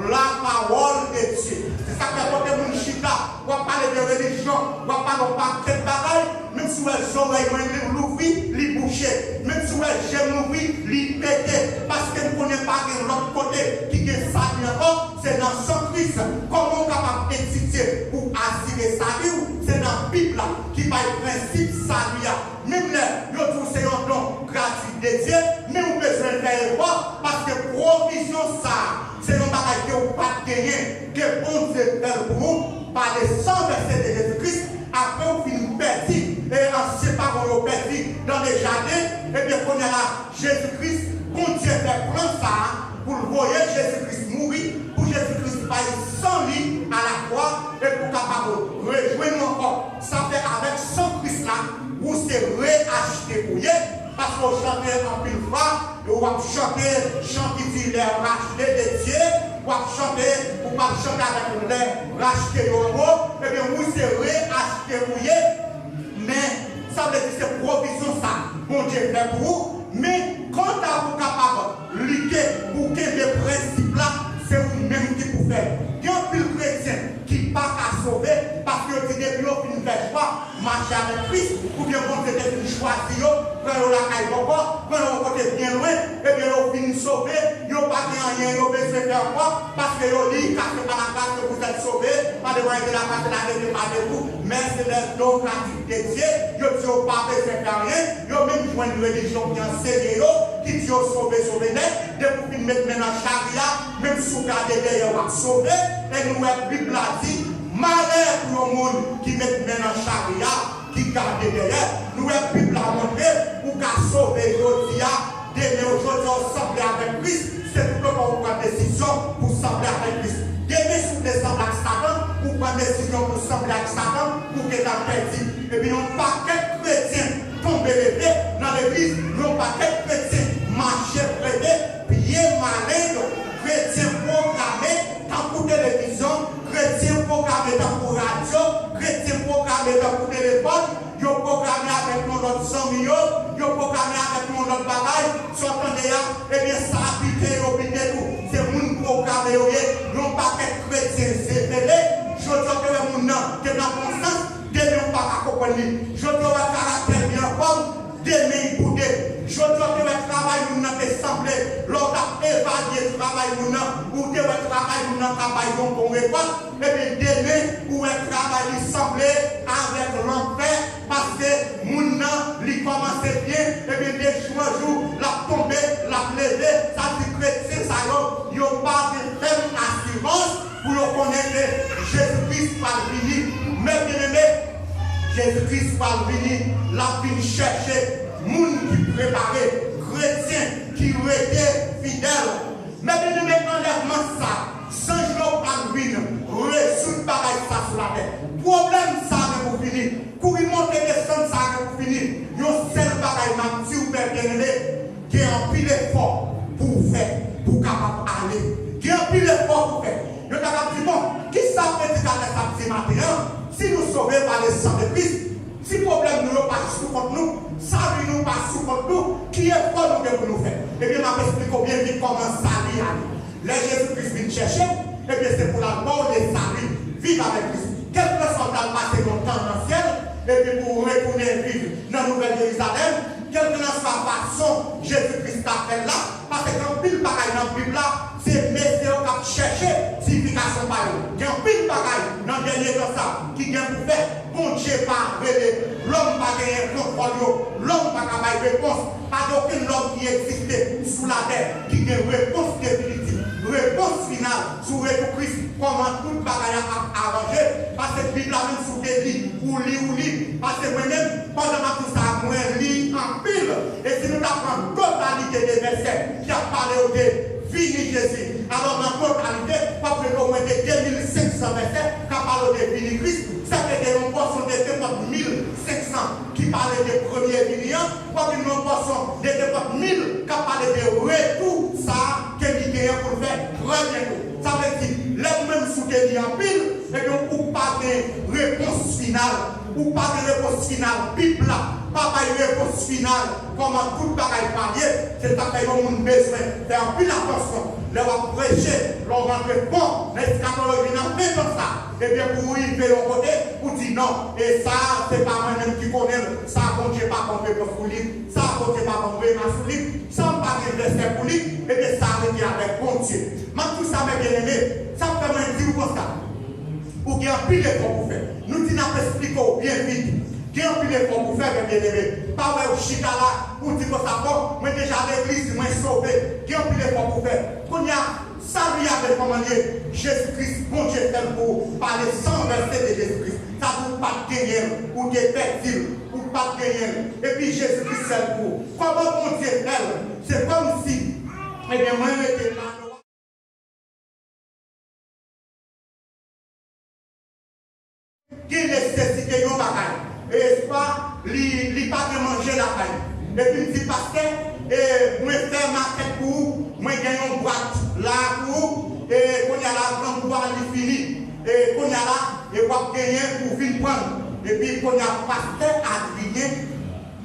la parole de Dieu. Se sa k fè kote moun chita, w ap pale de relijyon, w ap pale yon pakèt bagay, menm si w wè zòrèy mwen li louvri, li bouche. Menm si w wè je m louvri, li pete. Paske m konnen pa gen lòt kote ki gen sali ankò, se nan san Kris. Kòman w kapab etidye pou asire sali w? Se nan Bib la ki bay prensip sali a. Menm lè yo di w se yon don gratui de Dye, men ou bezwen fè efò, paske pwovizyon sa a, se yon bagay ke ou pa t genyen, ke Bondye fè l pou ou, pa le sang versé de Jésus-Christ, apre ou fin pèdi, e ansyen paran yo pèdi dan le jaden, ebyen, kounye a la, Jezi Kris, Bondye fè plan sa a, pou l voye Jezi Kris mouri, pou Jezi Kris bay san li alakwa, e pou kapab rejwenn nou ankò. Sa fè avèk san Kris la, ou se reyachte ou ye, paske w chante anpil fwa, e w ap chante chan ki di les rachetés de Dieu, w ap chante, ou p ap chante avèk les rachetés yo anwo, ebyen ou se reyachte ou ye, men sa vle di se pwovizyon sa Bondye fè pou ou, men kanta pou kapab lite, pou kenbe prensip la, se ou menm ki pou fè l. Gen anpil kretyen ki pa ka sove paske yo di depi yo fin fè chwa mache avèk Kris, oubyen Bondye te fin chwazi yo, pran yo lakay bòkò, pran yo yon kote byen lwen, ebyen yo fin sove, yo pa gen anyen yo bezwen fè ankò, paske yo li, car c'est par la grâce que vous êtes sauvés, par le moyen de la grâce, cela ne vient pas de vous, mais c'est le don gratuit de Dieu. Yo di yo pa bezwen fè anyen, yo menm jwenn relijyon ki ansenye yo, ki di yo sove, sove nèt, depi w fin met men nan chari a, menm si w gade dèyè w ap sove, e nou wè Bib la di, malè pou yon moun ki met men nan chari a, ki gade dèyè. Nou wè Bib la montre, ou ka sove jodi a, demen w jodi a w sanble avèk Kris, se toutotan ou pran desizyon pou sanble avèk Kris. Demen si w vle sanble ak Satan, ou pran desizyon pou sanble ak Satan, ou gentan pèdi. Epi yon pakèt kretyen tonbe leve nan legliz, yon pakèt kretyen mache prete, pye maleng, kretyen pwograme tankou televizyon, kretyen pwograme tankou radyo, kretyen pwograme tankou telefòn, yo pwograme avèk yon lòt zanmi yo, yo pwograme avèk yon lòt bagay, sa w tande a, ebyen sa bite yo bite tou, se moun pwograme yo ye, yon pakèt kretyen zevele, jodi a w te wè moun nan te nan bon sans, demen w pa ka konprann li, jodi a w wè karaktè li anfòm, demen l boude. Jodi a w te wè travay moun nan te sanble, lè w t ap evalye travay moun nan, ou te wè travay moun nan ka bay yon bon rekòt, ebyen demen ou wè travay li sanble avèk lanfè, paske moun nan li kòmanse byen, ebyen de jou an jou l ap tonbe, l ap leve, sa di kretyen sa yo, yo pa gen fèm asirans pou yo konnen ke Jezi Kris pral vini. Men byeneme, Jezi Kris pral vini, l ap vin chèche moun ki prepare, kretyen ki rete fidèl. Men byeneme, anlèvman sa, zanj yo pral vin rezoud bagay sa sou latè. Pwoblèm sa gen pou fini. Kouri monte desann sa gen pou fini. Yon sèl bagay m ap di w, men byeneme, gen anpil efò pou w fè pou w kapab ale. Gen anpil efò pou w fè. Yo ta kab di, bon, kisa predikatè sa ap di maten an? Si nou sove pa le sang de Christ, si pwoblèm nou yo pa sou kont nou, sali nou pa sou kont nou, ki efò nou gen pou nou fè? Ebyen, m ap esplike w byen vit kòman sali a ye. Lè Jezi Kris vin chèche w, ebyen, se pou l al ba w le sali, viv avèk Kris. Kèlkanswa w t al pase yon tan nan syèl, epi pou w retounen viv nan Nouvèl Jerizalèm, kèlkanswa fason Jezi Kris ta fè l la, paske gen anpil bagay nan Bib la, se mesye yo k ap chèche siyifikasyon pa yo. Gen anpil bagay nan dènye tan sa ki gen pou fèt. Bondye pa rele, lòm pa genyen kontwòl yo, lòm pa ka bay repons. Pa gen okenn lòm ki egziste sou latè ki gen repons definitif, repons final sou retou Kris, kòman tout bagay la ap aranje. Paske Bib la menm si w te li, ou li, ou li. Paske mwen menm, pandan m ap di w sa, mwen li anpil. E si nou ta pran totalite de vèsè ki ap pale yo de vini Jezi, alò nan totalite, w ap jwenn omwen de de mil senk san vèsè k ap pale yo de vini Kris. Sèke gen yon pòsyon de senkant mil senk san ki pale de premye vini an, w ap jwenn yon pòsyon de senkant mil k ap pale de retou sa a ke li genyen pou l fè trè byento. Sa vle di, lè ou menm si w te li anpil, ebyen, ou pa gen repons final. Ou pa gen repons final. Bib la pa bay repons final. Kòman tout bagay pral ye, se sa k fè yon moun bezwen fè anpil atansyon lè w ap preche, lè w rantre fon nan eskatoloji nan fen tan sa. Ebyen, pou w rive yon kote, ou di non, e sa a, se pa mwen menm ki konnen l, sa a, Bondye pa ban m repons pou li, sa a, Bondye pa ban m rema sou li, sa a, m pa gen vèsè pou li, ebyen, sa a rete avèk Bondye. M ap di w sa, men byeneme, sa k fè mwen di w konsa. Ou gen anpil efò pou fè. Nou di n ap esplike w byen vit. Gen anpil efò pou fè, men byeneme. Pa wè w chita la, ou di konsa, bon, mwen deja legliz, mwen sove. Gen anpil efò pou fè. Kounye a, sali a gen kòman l ye. Jezi Kris, Bondye fè l pou ou. Pa le sang versé de Jésus-Christ. Sa di w pa t genyen l, ou te pèdi l, ou pa t genyen l. Epi Jezi Kris fè l pou ou. Kòman Bondye fè l? Se kòmsi Ebyen, mwen rete la. Gen nesesite yon bagay. E espwa, li, li pa gen manje lakay. Epi m di, pastè, e, mwen fè makèt pou ou, mwen gen yon bwat la pou ou, e, kounye a la, grangou a, li fini. E, kounye a la, e, w ap genyen pou vin pran l. Epi, kounye a, pastè Adrien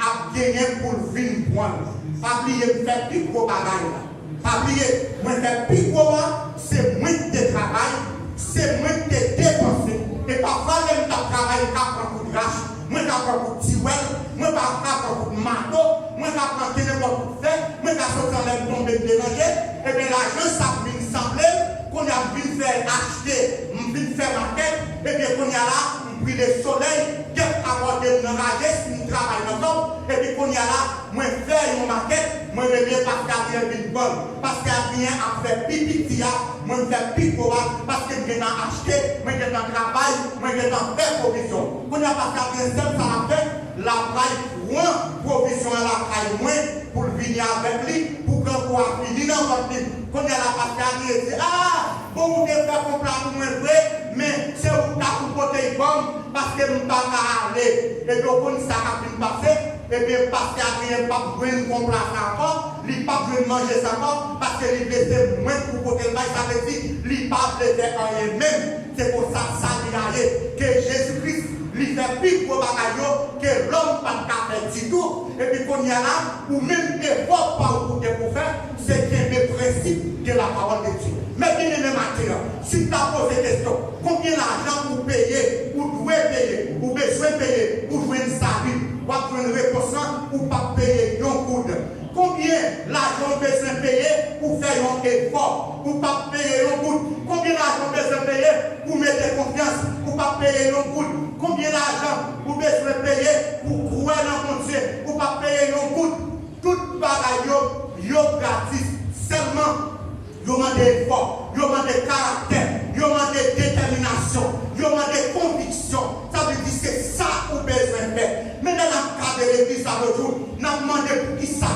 ap genyen pou l vin pran l. Pa bliye, m fè pi gwo bagay la. Pa bliye, mwen fè pi gwo a, se mwen ki te travay, se mwen ki te depanse. E pafwa, lè m t ap travay, m ka pran kout rach, mwen ka pran kout tiwèl, mwen pa ka pran kout mato, mwen ka pran kenenpòt kout fè, mwen ka soti anlè m tonbe m deranje. Ebyen, lajan sa ap vin sanble, kounye a m vin fè achte, m vin fè makèt, ebyen, kounye a la, m brile solèy, kèk abòde m nan raje, si m travay nan kòb, epi kounye a la, mwen fè yon makèt, mwen rele pastè Adrien vin ban m. Pastè Adrien ap fè pi piti a, mwen m fè pi gwo a, paske m gentan achte, mwen gentan travay, mwen gentan fè pwovizyon. Kounye a pastè Adrien sèl sa l ap fè, l ap pral pran pwovizyon an lakay mwen pou l vini avèk li, pou grangou a fini nan vant li. Kounye a la pastè Adrien di, a, bon, ou te fè konpla pou mwen vre, men se ou k ta pou pote l ban m, paske m pa ka ale. Epi w konn sa k ap vin pase? Ebyen, pastè Adrien p ap jwenn konpla sa ankò, li p ap jwenn manje sa ankò, paske li vle se mwen k pou pote l bay, sa vle di, li pa vle fè anyen menm. Se konsa sa li a ye. Ke Jezi Kris, li fè pi gwo bagay yo ke lòm pa t ka fè ditou. Epi kounye a la, ou menm, efò pa w ou gen pou fè, se kenbe prensip de la parole de Dieu. Men byeneme, maten an, si m ta poze kesyon, konbyen lajan ou peye, ou dwe peye, ou bezwen peye pou jwenn sali? W ap jwenn repons lan, ou p ap peye yon goud. Konbyen lajan w bezwen peye pou fè yon efò? Ou p ap peye yon goud. Konbyen lajan w bezwen peye pou mete konfyans? Ou p ap peye yon goud. Konbyen lajan ou bezwen peye pou kwè nan Bondye? Ou p ap peye yon goud. Tout bagay yo, yo gratis. Sèlman, yo mande efò, yo mande karaktè, yo mande detèminasyon, yo mande konviksyon. Sa vle di se sa ou bezwen fè. Men lè n ap gade legliz la lòt jou, n ap mande poukisa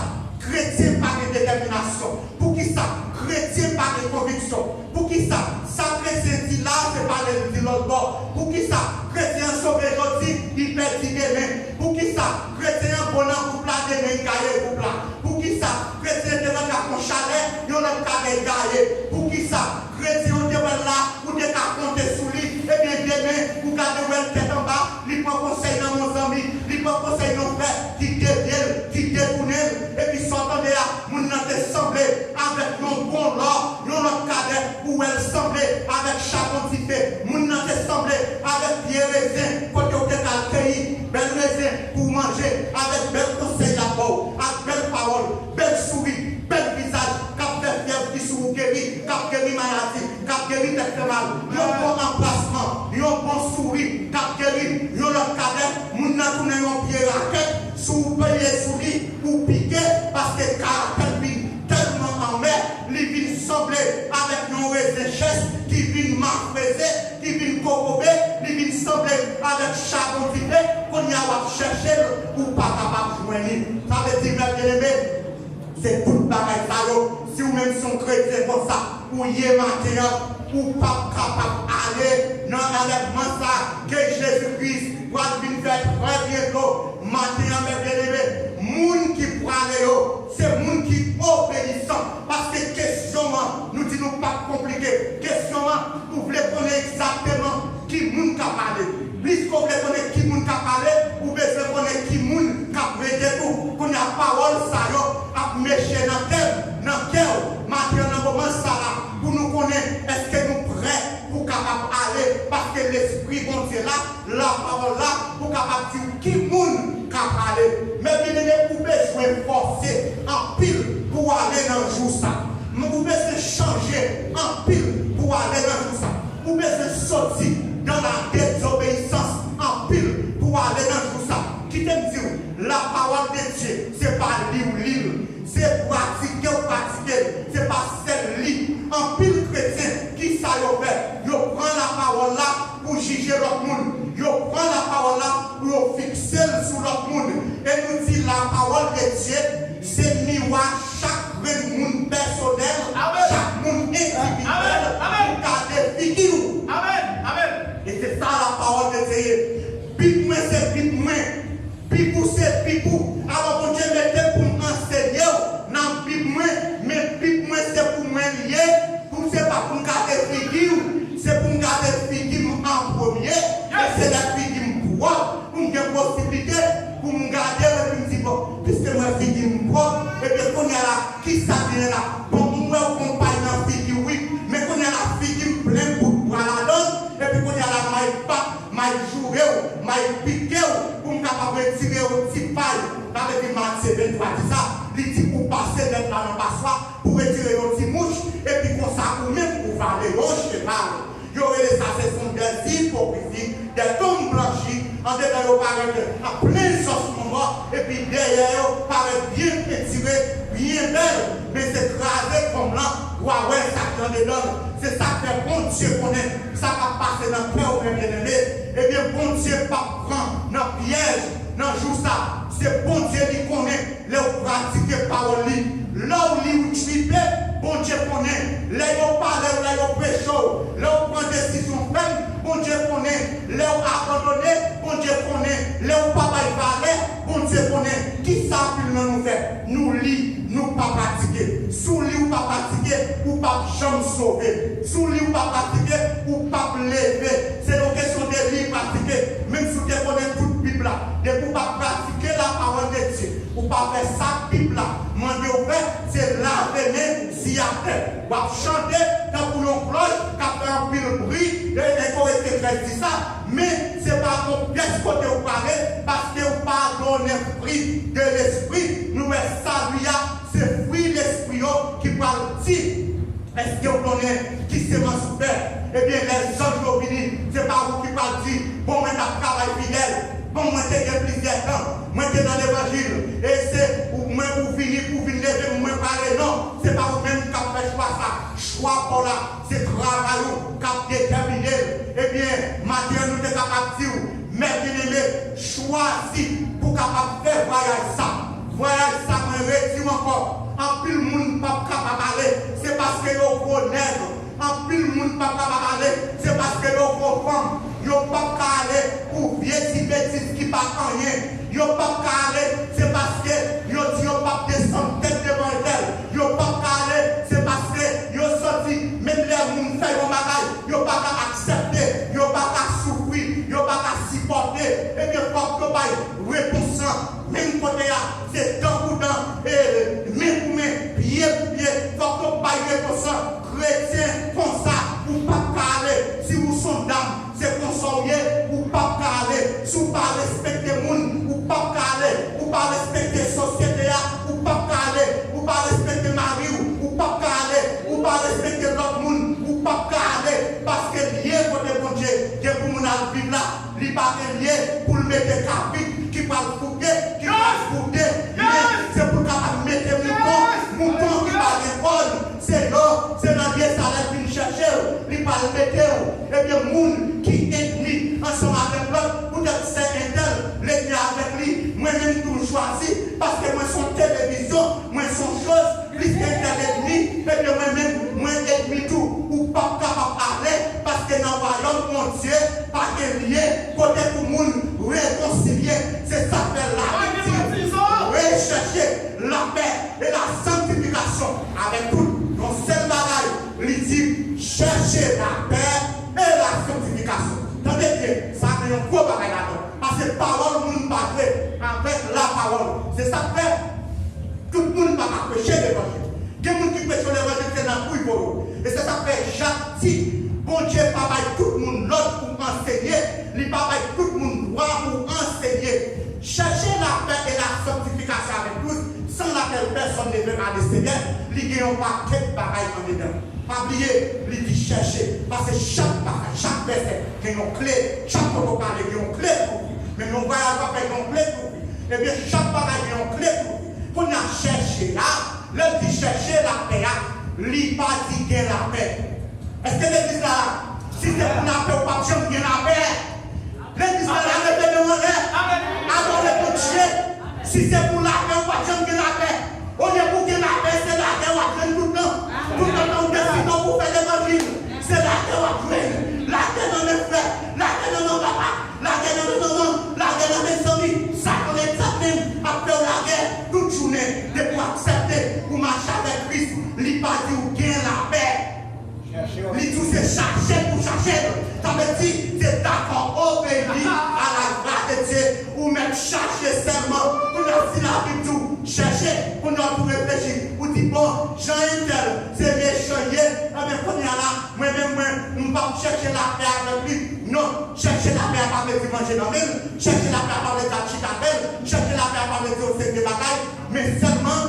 kretyen pa gen detèminasyon, poukisa kretyen pa gen konviksyon, poukisa sa kretyen di la, se pa lè l di lòt bò, poukisa kretyen an sove jodi, li pèdi demen, poukisa kretyen an bon nan gwoup la, demen l gaye gwoup la, poukisa kretyen an te nan ka fè yon chalè, yon lòt kadè gaye, poukisa kretyen an te wè l la, ou te ka konte sou li, ebyen demen, ou gade wè l tèt anba, li pran konsèy nan yon zanmi, li pran konsèy nan yon frè ki devye l, ki detounen l, epi sa w tande a, moun nan te sanble avèk yon bon lò, yon lòt kadè, ou wè l sanble avèk chabon dife, moun nan te sanble avèk pye rezen, kote w te ka al keyi bèl rezen pou w manje, avèk bèl konsèy l ap ba w, ak bèl pawòl, bèl souri, bèl vizaj, k ap fè fyèv ki sou ou geri, k ap geri maladi, k ap geri tèt fè mal, yon bon anbrasman, yon bon souri, k ap geri, yon lòt kadè, moun nan tounen yon pye rakèt, si w peye sou li, ou pike, paske karaktè l vin tèlman anmè, li vin sanble avèk yon rezen chèch ki vin mafreze, ki vin kokobe, li vin sanble avèk chabon dife, kounye a w ap chèche l, ou pa kapab jwenn li. Sa vle di, frè byeneme, se tout bagay sa yo, si w menm se yon kretyen konsa, ou ye maten an, ou p ap kapab ale nan anlèvman sa ke Jezi Kris pral vin fè trè byento. Maten an, frè byeneme, moun ki prale yo, se moun ki obeyisan. Paske kesyon an, nou di nou p ap konplike. Kesyon an, ou vle konnen egzakteman ki moun k ap pale. Plis ke w vle konnen ki moun k ap pale, ou bezwen konnen ki moun k ap rete tou. Kounye a, pawòl sa yo ap meche nan kè m, nan kè w, maten an, nan moman sa la, pou nou konnen èske nou prè pou kapab ale, paske Lespri Bondye la, lapawòl la, pou kapab di w ki moun k ap pale. Men byeneme, ou bezwen fòse anpil pou w ale nan jou sa. Ou bezwen chanje anpil pou w ale nan jou sa. Ou bezwen soti dans la désobéissance anpil pou w ale nan jou sa. Kite m di w, la parole de Dieu, se pa li w li l, se pratike w pratike l, se pa sèl li. Anpil kretyen, kisa yo fè? Yo pran lapawòl la pou jije lòt moun. Yo pran lapawòl la pou yo fikse l sou lòt moun. E nou di lapawòl de Dye se miwa chak grenn moun pèsonèl. Figi m pwòp, epi kounye a la, kisa genyen la? Bon, m wè w gon pay nan figi w, wi, men kounye a la, figi m plen bout bwa ladan l, epi kounye a la, m ay bat, m ay joure w, m ay pike w, pou m kapab retire yon ti pay. Sa vle di Matye venntwa di sa, li di pou pase nèf la nan paswa, pou retire yon ti mouch, epi konsa ou menm ou vale yon cheval. Yo rele sa se son dèz ipokrizi, dè tonm blanchi, andedan yo parèt an plen zòs manman, epi dèyè yo parèt byen pentire, byen bèl, men se kraze tonm lan, w a wè sa ki andedan l. Se sa k fè Bondye konnen sa k ap pase nan kè w, men byeneme. Ebyen, Bondye p ap pran nan pyèj nan jou sa. Se Bondye li konnen. Lè w pratike pawòl li, lè w li, w tripe, Bondye konnen. Lè yo pale w, lè yo preche w, lè w pran desizyon fèm, Bondye konnen. Lè w abandone, Bondye konnen. Lè w pa bay valè, Bondye konnen. Kisa anpil nan nou fè? Nou li, nou pa pratike. Si w li, w pa pratike, ou p ap janm sove. Si w li, w pa pratike, ou p ap leve. Se yon kesyon de li pratike. Menm si w te konnen tout Bib la, depi w pa pratike la parole de Dieu, ou pa fè sa Bib la mande w fè, se lave men, siy atè. W ap chante tankou yon klòch k ap fè anpil bri, e, e korekte trèz di sa, men se pa yon pyès kote w prale, paske w pa donnen fwi de lespri. Nou wè sali a, se fwi lespri yo ki pral di. Èske w konnen ki semans ou fè? Ebyen, lè zanj yo vini, se pa ou ki pral di, bon, mwen t ap travay fidèl, bon, mwen te gen plizyè tan, mwen te nan levanjil, e se ou, mwen ou vini pou vin leve m, mwen prale. Non, se pa ou menm k ap fè chwa sa. Chwa pa w la, se travay ou k ap detèmine l. Ebyen, maten an, nou te kapab di w, mè byeneme, chwazi pou w kapab fè vwayaj sa. Vwayaj sa, mwen redi w ankò, anpil moun p ap kapab ale, se paske yo gwo nèg. Anpil moun p ap kapab ale, se paske yo gwo fanm. Yo p ap ka ale pou vye ti betiz ki pa anyen. Yo p ap ka ale, se paske yo di yo p ap desann tèt devan Etèl. Yo p ap ka ale, se paske yo santi, menm lè moun fè yon bagay, yo pa ka aksepte, yo pa ka soufri, yo pa ka sipòte. Ebyen, fòk yo bay repons lan menm kote a. Se dan pou dan, e, men pou men, pye pou pye. Fòk yo bay repons lan. Kretyen konsa, ou p ap ka ale. Si ou s on dam, se konsa w ye, ou p ap ka ale. Si w pa respekte moun, ou p ap ka ale. Ou pa respekte sosyete a, ou p ap ka ale. Ou pa respekte mari w, ou p ap ka ale. Ou pa respekte lòt moun, ou p ap ka ale. Paske lye kote Bondye gen pou moun al viv la, li pa gen lye pou l mete kabrit ki pral fouke, ki pral fouke. Men se pou l kapab mete mouton, mouton ki pa gen kòn. Se yo, se nan lye sa lè l vin chèche w, li pral mete w. Ebyen, moun ki ènmi ansanm avèk lòt, poutèt sè entèl, l ènmi avèk li, mwen menm tou m chwazi, paske mwen s on televizyon, mwen s on choz, plis entèl ènmi, ebyen, mwen menm, mwen ènmi tou. Ou p ap kapab ale, paske nan wayòm Bondye, pa gen lye kote pou moun rekonsilye. Se sa k fè Labib di, rechèche lapè e la sanktifikasyon avèk tout yon sèl bagay, li di, chèche lapè e la sanktifikasyon. Tande byen, sa gen yon gwo bagay ladan. Paske pawòl moun pa jwe avèk lapawòl. Se sa k fè tout moun pa ka preche levanjil. Gen moun ki preche levanjil, se nan bouy pou yo. E se sa k fè Jak di, Bondye pa bay tout moun lòd pou ansenye, li pa bay tout moun dwa pou ansenye. Chèche lapè e la sanktifikasyon avèk tous, sans laquelle personne ne verra le Seigneur, li gen yon pakèt bagay andedan. Pa bliye, li di chèche, paske chak bagay, chak vèsè gen yon kle, chak kote w prale gen yon kle pou ou. Men yon vwayaj w ap fè gen yon kle pou ou. Ebyen, chak bagay gen yon kle pou ou. Kounye a chèche a, lè l di chèche lapè a, li pa di gen lapè. Èske legliz la, si se pou lapè, ou p ap janm gen lapè? Legliz la, leve men w anlè, adore Bondye. Si se pou lapè, ou p ap janm gen lapè. Olye pou w gen lapè, se lagè w ap jwenn tout tan. Tout tan ou deside w pou fè levanjil, se lagè w ap jwenn. Lagè nan men frè, lagè nan men papa, lagè nan men manman, lagè nan men zanmi. Satan etènèl ap fè w lagè tout jounen. Depi w aksepte pou mache avèk Kris, li pa di w gen lapè. Li di w se chache pou chache l. Sa vle di, se dakò obeyi a la vwa de Dye. Ou mèt chache sèlman. Kounye a, si Labib di w, chèche. Kounye a w tou reflechi, ou di, bon, jan entèl se mechan l ye, enben kounye a la, mwen menm mwen, m p ap chèche lapè avèk li. Non, chèche lapè a pa vle di manje nan men l, chèche lapè a pa vle di al chita avè l, chèche lapè a pa vle di yon seri de bagay, men sèlman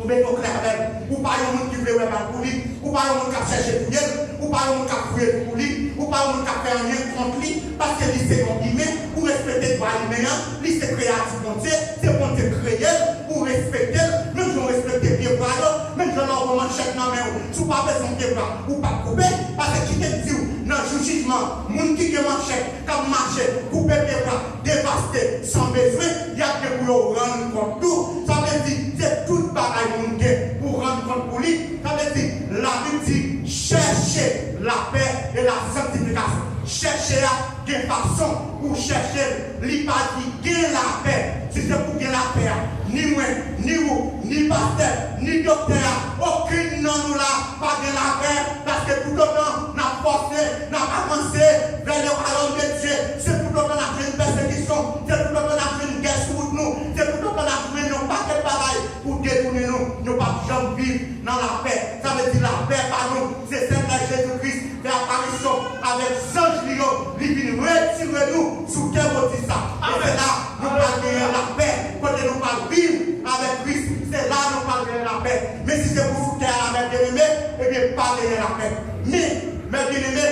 ou mete w klè avè l. Ou pa yon moun ki vle wè mal pou li, ou pa yon moun k ap chèche touye l, ou pa yon moun k ap fouye tou pou li, ou pa yon moun k ap fè anyen kont li, paske li se yon imen, ou respekte dwa imen an, li se kreyati Bondye, se Bondye k kreye l, ou respekte l, menm jan w respekte pye bwa yo, menm jan lè w gen manchèt nan men w, si w pa peze yon pye bwa, ou p ap koupe, paske kite m di w, nan jou jijman, moun ki gen manchèt, k ap mache, koupe pye bwa, devaste, san bezwen, y ap gen pou yo rann kont tou. Sa vle di, se tout bagay moun gen pou rann kont pou li. Sa vle di, Labib di, chèche lapè e la sanktifikasyon. Chèche a, gen fason pou chèche l. Li pa di, gen lapè. Si se pou gen lapè a, ni mwen, ni ou, ni pastè, ni doktè a, okenn nan nou la pa gen lapè, paske toutotan n ap fòse, n ap avanse vè le wayòm de Dye, se toutotan n ap jwenn pèsekisyon, se toutotan n ap jwenn gè sou wout nou, se toutotan n ap jwenn yon pakèt bagay pou detounen nou, nou p ap janm viv nan lapè. Sa vle di lapè pa nou, se sèl lè Jezi Kris fè aparisyon avèk zanj li yo, li vin retire nou sou tè modi sa. E se la nou pral genyen lapè, kote nou pral viv avèk Kris, se la nou pral genyen lapè. Men si se pou sou tè a lapè, byeneme, ebyen pa genyen lapè. Men, men byeneme,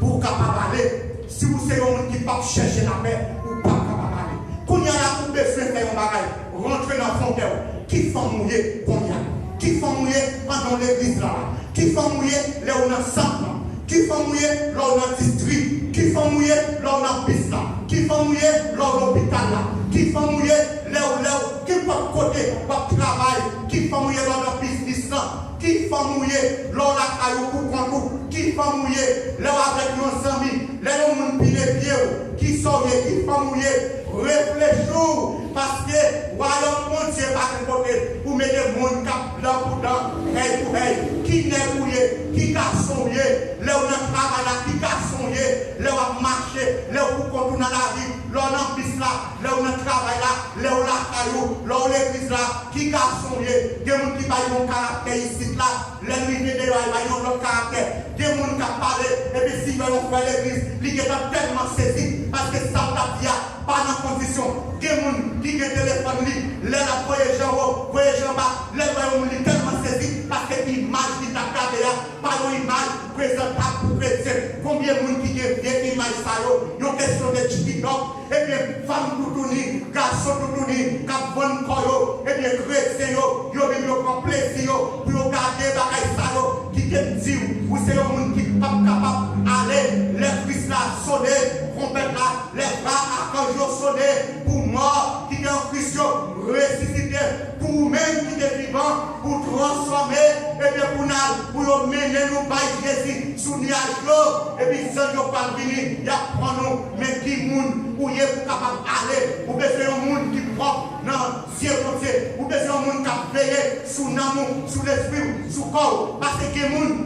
pou w kapab ale, si w se yon moun ki p ap chèche lapè, ou p ap kapab ale. Kounye a la, ou bezwen fè yon bagay, rantre nan fon kè w. Ki fanm ou ye kounye a? Ki fanm ou ye pandan w legliz la? Ki fanm ou ye lè w nan sant lan? Ki fanm ou ye lè w nan distri? Ki fanm ou ye lè w nan bis la? Ki fanm ou ye lè w lopital la? Ki fanm ou ye lè w, lè w, kenpòt kote w ap travay? Ki fanm ou ye lè w nan biznis lan? Ki fanm ou ye lè w lakay ou pou kont ou? Ki fanm ou ye lè w avèk yon zanmi? Lè yon moun pile pye w, ki sa w ye? Ki fanm ou ye? Reflechi w, paske wayòm Bondye pa gen kote pou mete moun k ap dan pou dan, hèy pou hèy. Ki nèg ou ye? Ki gason w ye? Lè w nan travay la, ki gason w ye? Lè w ap mache, lè w pou kont ou nan lari, lè w nan bis la, lè w nan travay la, lè w lakay ou, lè w legliz la, ki gason w ye? Gen moun ki bay yon karaktè isit la, lè l rive deyò a, li bay yon lòt karaktè. Gen moun k ap pale, epi si l wè yon frè legliz, li gentan tèlman sezi, paske sa l t ap di a pa nan kondisyon. Gen moun ki gen telefòn li, lè l ap voye jan wo, voye jan ba, lè l wè yon moun, li tèlman sezi, paske imaj li t ap gade a pa yon imaj prezantab pou kretyen. Konbyen moun ki gen vye imaj sa yo? Yon kesyon de tchikidòk. Ebyen, fanm toutouni, gason toutouni k ap vann kò yo, ebyen, kretyen yo, yo menm yo pran plezi yo pou yo gade bagay sa yo. Kite m di w, ou se yon moun ki p ap kapab ale lè Kris la sone twonpèt la, lè va akanj yo sone pou mò ki te an Kris yo resisite. Pou ou menm ki te vivan, pou w transfòme, ebyen, pou n al, pou yo mennen nou bay Jezi sou nyaj yo, epi zanj yo pral vini, y ap pran nou. Men ki moun ou ye pou w kapab ale? Ou bezwen yon moun ki pwòp nan zye Bondye. Ou bezwen yon moun k ap veye sou nanm ou, sou lespri w, sou kò w. Paske gen moun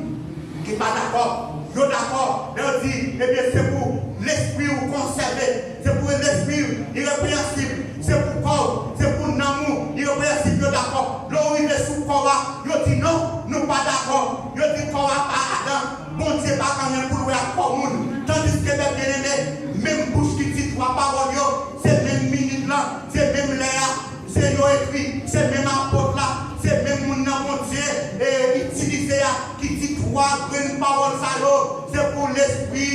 ki pa dakò. Yo dakò lè yo di, ebyen, se pou lespri w konsève, se pou lespri w irepreyansib, se pou kò w, se pou nanm ou irepreyansib. Yo dakò. Lè w rive sou kò w a, yo di, non, nou pa dakò. Yo di, kò w a pa ladan. Bondye pa gen anyen pou l wè ak kò moun. Tandiske, pèp byeneme, menm bouch ki di twa pawòl yo, se menm minit lan, se menm lè a, se yo ekri, se menm apot la, se menm moun nan Bondye e itilize a ki di twa grenn pawòl sa yo, se pou lespri,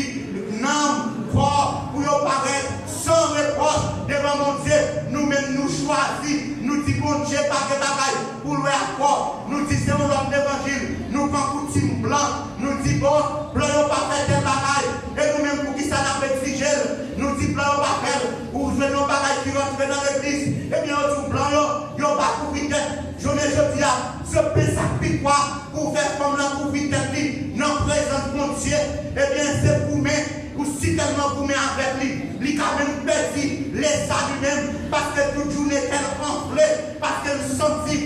nanm, kò, pou yo parèt san repwòch devan Bondye. Nou menm, nou chwazi, nou di Bondye pa gen bagay pou l wè ak kò. Nou di se yon lòt levanjil, nou pran koutim blan, nou di, bon, blan yo pa fè tèl bagay, e nou menm, poukisa n ap egzije l? Nou di blan yo pa fè l. Ou jwenn yon bagay ki rantre nan legliz, ebyen, yo di w blan yo, yo pa kouvri tèt. Jounen jodi a, se pen sa k pi kwa pou fè fanm lan kouvri tèt li nan prezans Bondye, ebyen, se goumen. Ou si tèlman goumen avèk li, li ka menm pèdi lesa li menm, paske tout jounen kè l anfle, paske l santi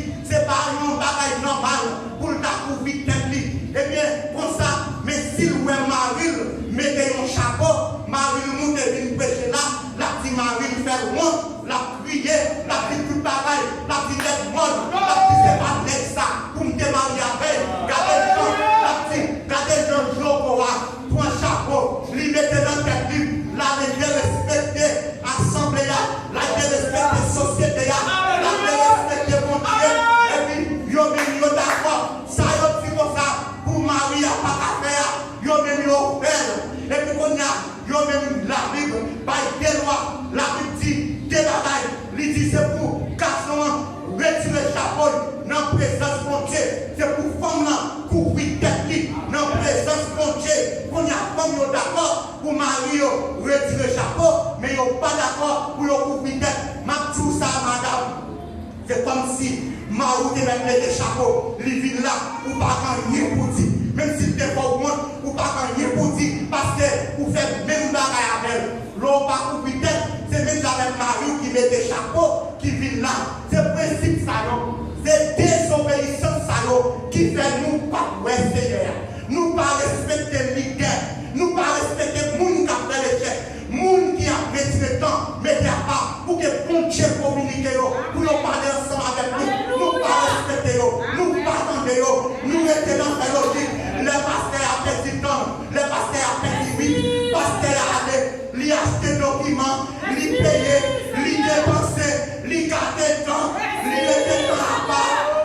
Lè l mete chapo, li vin la, ou pa gen anyen pou di. Menm si l te fè w wont, ou pa gen anyen pou di, paske ou fè menm bagay avè l. Lè w pa kouvri tèt, se menm jan avèk mari w ki mete chapo, ki vin la. Se prensip sa yo, se dezobeyisans sa yo ki fè nou p ap wè Senyè a. Nou pa respekte lidè, nou pa respekte moun k ap fè lechèk, moun ki ap retire tan, mete apa pou ke Bondye kominike yo, pou yo pale ansanm avèk nou. Nou pa respekte yo, nou pa tande yo, nou rete nan fè lojik. Lè pastè a pèdi tan, lè pastè a pèdi minit, pastè a ale, li achte dokiman, li peye, li depanse, li gade tan, li mete tan apa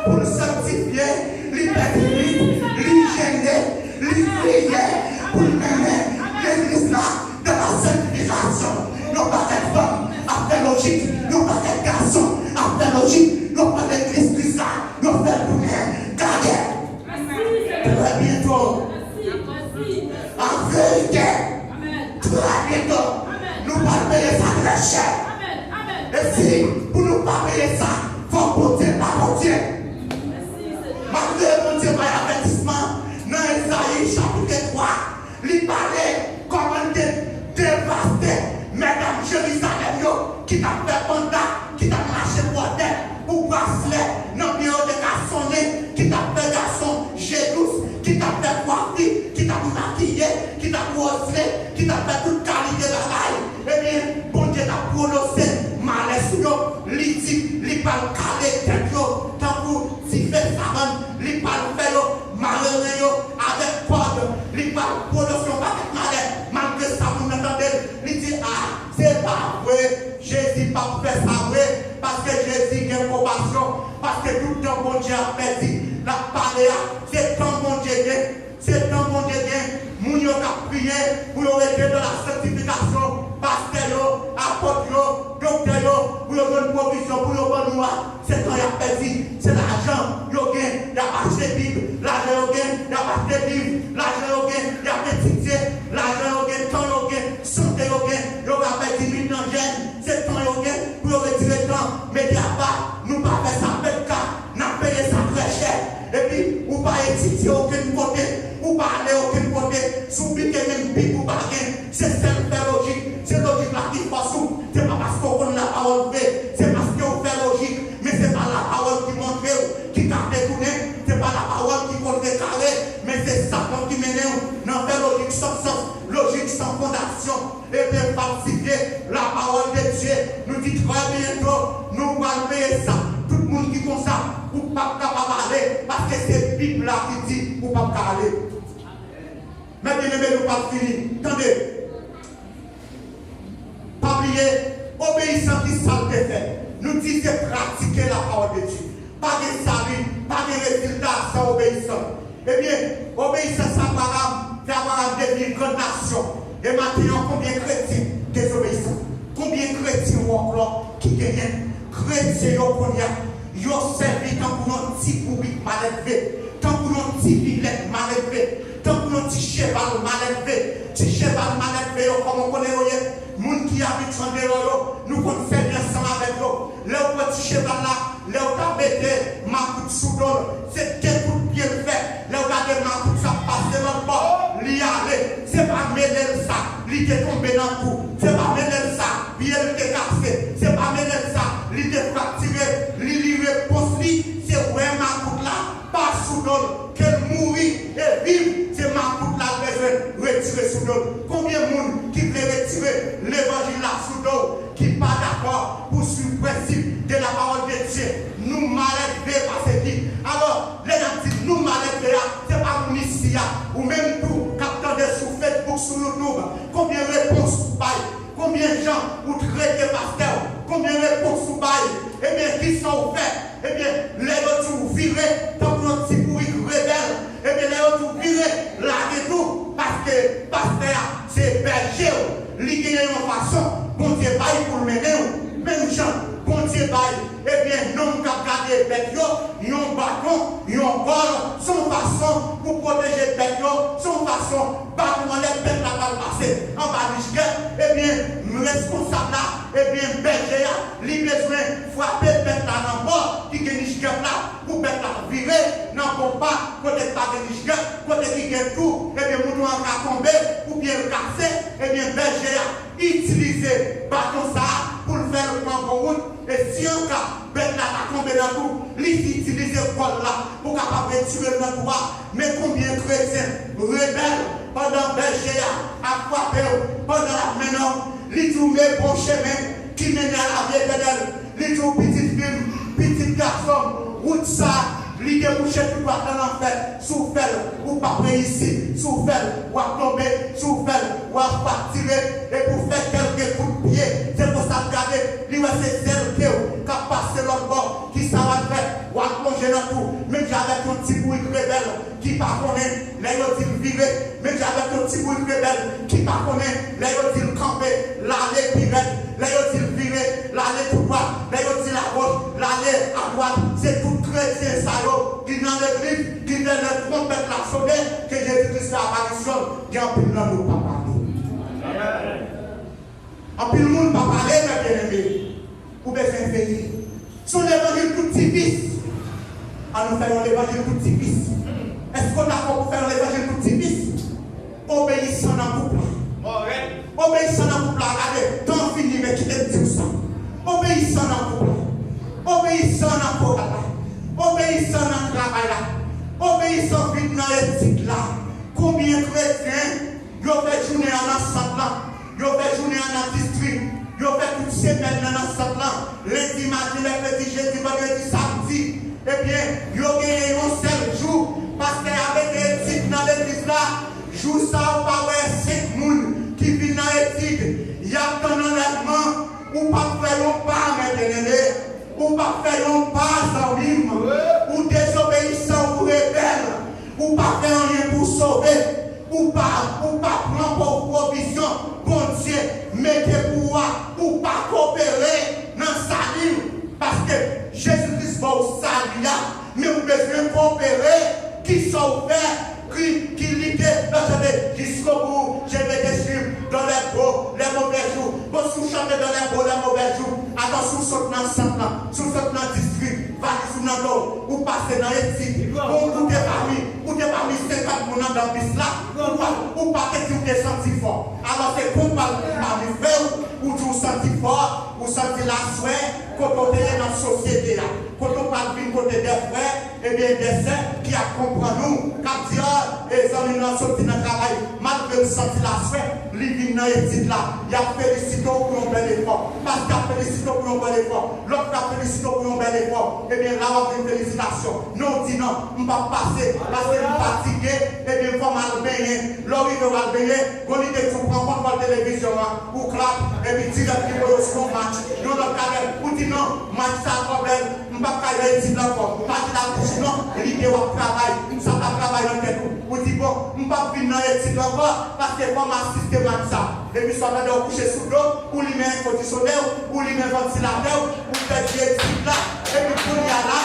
pou l sanktifye, li pèdi minit, li jene, li priye pou l mennen legliz la nan la sanktifikasyon. Yon pakèt fanm ap fè lojik, yon pakèt gason ap fè lojik, yo pran legliz Kris la, yo fè l tounen kagè. Trè byento, an verite, trè byento, nou pral peye sa trè chè. E si pou nou pa peye sa, fòk Bondye pa Bondye. Malgre Bondye bay avètisman nan Ezayi chapit twa, li pale kòman l te devaste medam Jerizalèm yo ki t ap fè panda, ki t ap mache bwòdè pou braslè nan pye yo te ka sonnen, ki t ap fè gason je dous, ki t ap fè kwafi, ki t ap makiye, ki t ap wozle, ki t ap fè tout kalite bagay. Ebyen, Bondye t ap pwononse malè sou yo. Li di, li pral kale tèt yo tankou dife savann, li pral fè yo mare ren yo avèk kòd, li pral pwononse yon pakèt malè. Malgre sa, moun nan tande l, li di, a, se pa vre, Jezi p ap fè sa vre, paske Jezi gen konpasyon, paske tout tan Bondye ap pèdi, l ap pale a, se tan Bondye gen. Se tan Bondye gen, moun yo k ap priye pou yo rete nan la sanktifikasyon, pastè yo, apot yo, doktè yo, pou yo jwenn pwovizyon pou yo ban nou a, se tan y ap pèdi, se lajan yo gen, y ap achte Bib, lajan yo gen, y ap achte liv, lajan yo gen, y ap etidye, lajan yo gen, tan yo gen, sante yo gen, yo ka pèdi minit nan jèn, se tan yo gen pou yo retire tan, mete apa, nou pa fè sa pèt ka. N ap peye sa trè chè. Epi, ou pa etidye okenn kote, ou pa ale okenn kote. Si w pike menm Bib ou pa gen, se sèl fè lojik. Se lojik la ki fòs ou. Se pa paske w konn lapawòl vre, se paske w fè lojik. Men se pa lapawòl ki montre w ki ka detounen, se pa lapawòl ki kontrekare, men se Satan ki mennen w nan fè lojik sòt sòt, lojik san fondasyon. Ebyen, falsifye lapawòl de Dye. Nou di trè byento, nou pral peye sa. Tout moun ki konsa, ou p ap kapab ale, paske se Bib la ki di ou p ap ka ale. Men byeneme, nou p ap fini. Tande. Pa bliye, obeyisans ki sa l te fè. Nou di se pratike lapawòl de Dye. Pa gen sali, pa gen rezilta san obeyisans. Ebyen, obeyisans Abraram fè Abraram devni grann nasyon. E maten an, konbyen kretyen dezobeyisan? Konbyen kretyen wòklò ki genyen? Kretyen yo kounye a, yo sèvi tankou yon ti bourik malelve, tankou yon ti vilèt malelve, tankou yon ti cheval malelve. Ti cheval malelve yo, kòman w konnen yo ye? Moun ki abitye andeyò yo, nou konn sèvi ansanm avèk yo. Lè w pran ti cheval la, lè w ta mete makout sou do l, se de kout pye l fè. Lè w gade makout sa ap pase lòt bò, li ale. Se pa mele l sa, li te tonbe nan twou. Se pa mele l sa, pye l te kase. Se pa mele l sa, li te fraktire. Li, li repons li, se wè makout la pa sou do l, ke l mouri e viv, se makout la l bezwen retire sou do l. Konbyen moun ki vle retire levanjil la sou do w, ki pa dakò pou swiv prensip de la parole de Dieu? Nou malelve pase li. Alò, lè n ap di nou malelve a, se pa moun isi a, ou menm tou k ap tande sou Facebook, sou YouTube, konbyen repons ou bay? Konbyen jan ou trete pastè w? Konbyen repons ou bay? Ebyen, kisa w fè? Ebyen, lè yo di w vire, tankou yon ti bourik rebèl, ebyen, lè yo di w vire, lage tou, paske pastè a se bèje w. Li genyen yon fason Bondye bay pou l mennen w. Menm jan Bondye bay, ebyen, nonm k ap gade bèt yo, yon baton, yon kòl, se yon fason pou pwoteje bèt yo, se yon fason baton anlè bèt la pral pase anba nich gèp, ebyen, responsab la, ebyen, bèje a, li bezwen frape bèt la nan bò ki gen nich gèp la pou bèt vire nan konpa, kote k pa gen nich dèt, kote ki gen twou, ebyen, mouton an ka tonbe, oubyen l kase, ebyen, bèje a itilize baton sa a pou l fè l pran bon wout. E si anka bèt la ta tonbe nan twou, li itilize kò l la pou kapab retire l nan twou a. Men konbyen kretyen rebèl pandan bèje a ap frape w, pandan l ap mennen w, li di w men bon chemen ki mennen a lavi etènèl. Li di w pitit fi m, pitit gason m, wout sa a, li debouche tou dwat nan lanfè. Si w fè l, ou p ap reyisi. Si w fè l, w ap tonbe. Si w fè l, w ap fraktire. E pou fè kèlke kout pye, se konsa l gade, li wè se sèl ke w k ap pase lòt bò. Kisa w al fè? W al plonje nan twou, menm jan avèk yon ti bourik rebèl ki pa konnen lè yo di l vire, menm jan avèk yon ti bourik rebèl ki pa konnen lè yo di l kanpe, l ale pi rèd, lè yo di l vire, l ale tou dwat, lè yo di l agoch, l ale adwat. Se tout kretyen sa yo ki nan legliz, ki lè lè twonpèt la sone, ke Jezi Kris fè aparisyon l, gen anpil nan nou pa pale. Anpil moun pa pale, men byeneme, ou bezwen veye. Se yon levanjil pou ti pis. An nou fè yon levanjil pou ti pis. Èske w dakò pou fè yon levanjil pou ti pis? Obeyisan nan koup la. Obeyisan nan koup la, gade, tan an fini, men kite m di w sa. Obeyisan nan koup la. Obeyisan nan koral la. Obeyisan nan travay la. Obeyisan vin nan etid la. Konbyen kretyen yo fè jounen an nan sant lan? Yo fè jounen an nan distri. Yo fè tout semèn nan nan sant lan. Lendi, madi, mèkredi, jedi, vandredi, samdi. Ebyen, yo genyen yon sèl jou. Pastè a mete etid nan legliz la. Jou sa a, ou pa wè senk moun ki vin nan etid. Y ap tann anlèvman. Ou p ap fè yon pa, men byeneme. Ou p ap fè yon pa, zanmi m. Ou dezobeyisan, ou rebèl. Ou pa fè anyen pou w sove. Ou pa, ou pa pran pwovizyon Bondye mete pou ou a. Ou pa koopere nan sali w. Paske Jezi Kris ba w sali a, men ou bezwen koopere. Kisa w fè? Ki, ki lite nan chante jusqu'au bout, je vais te suivre dans les bons, les mauvais jours. Bon, si w chante dans les bons, les mauvais jours, atann, si w sot nan sant lan, si w sot nan distri, valiz ou nan do, ou pase nan etid. Bon, ou te pami, ou te pami senkant moun anndan bis la, ou pa, ou pa te di w te santi fò. Alò, se konprann ou pami frè w, ou di w santi fò, ou santi laswè, kote w te ye nan sosyete a, kote w pral vin kote de frè, ebyen, de sè ki ap konprann ou, k ap di, ah, e zanmi m nan soti nan travay, malgre l santi laswè, li vin nan etid la, y ap felisite w pou yon bèl efò. Pastè ap felisite w pou yon bèl efò. Lòt la ap felisite w pou yon bèl efò. Ebyen, la w ap jwenn felisitasyon. Non, w di non, m p ap pase, paske m fatige, ebyen, fò m al benyen. Lè w rive w al benyen, gon lide di w pran kontwòl televizyon an, ou klap, epi dirèk li voye w sou yon match. Yon lòt kalè, ou di non, match sa a twò bèl, m p ap ka nan etid la ankò. Pati la kouche non, lide w ap travay, sa t ap travay nan tèt ou. Ou di bon, m p ap vin nan etid la ankò, paske fò m asiste match sa. Epi sa w tande w kouche sou do, ou limen kondisyonè w, ou limen vantilatè w, ou pèdi etid la, epi kounye a la,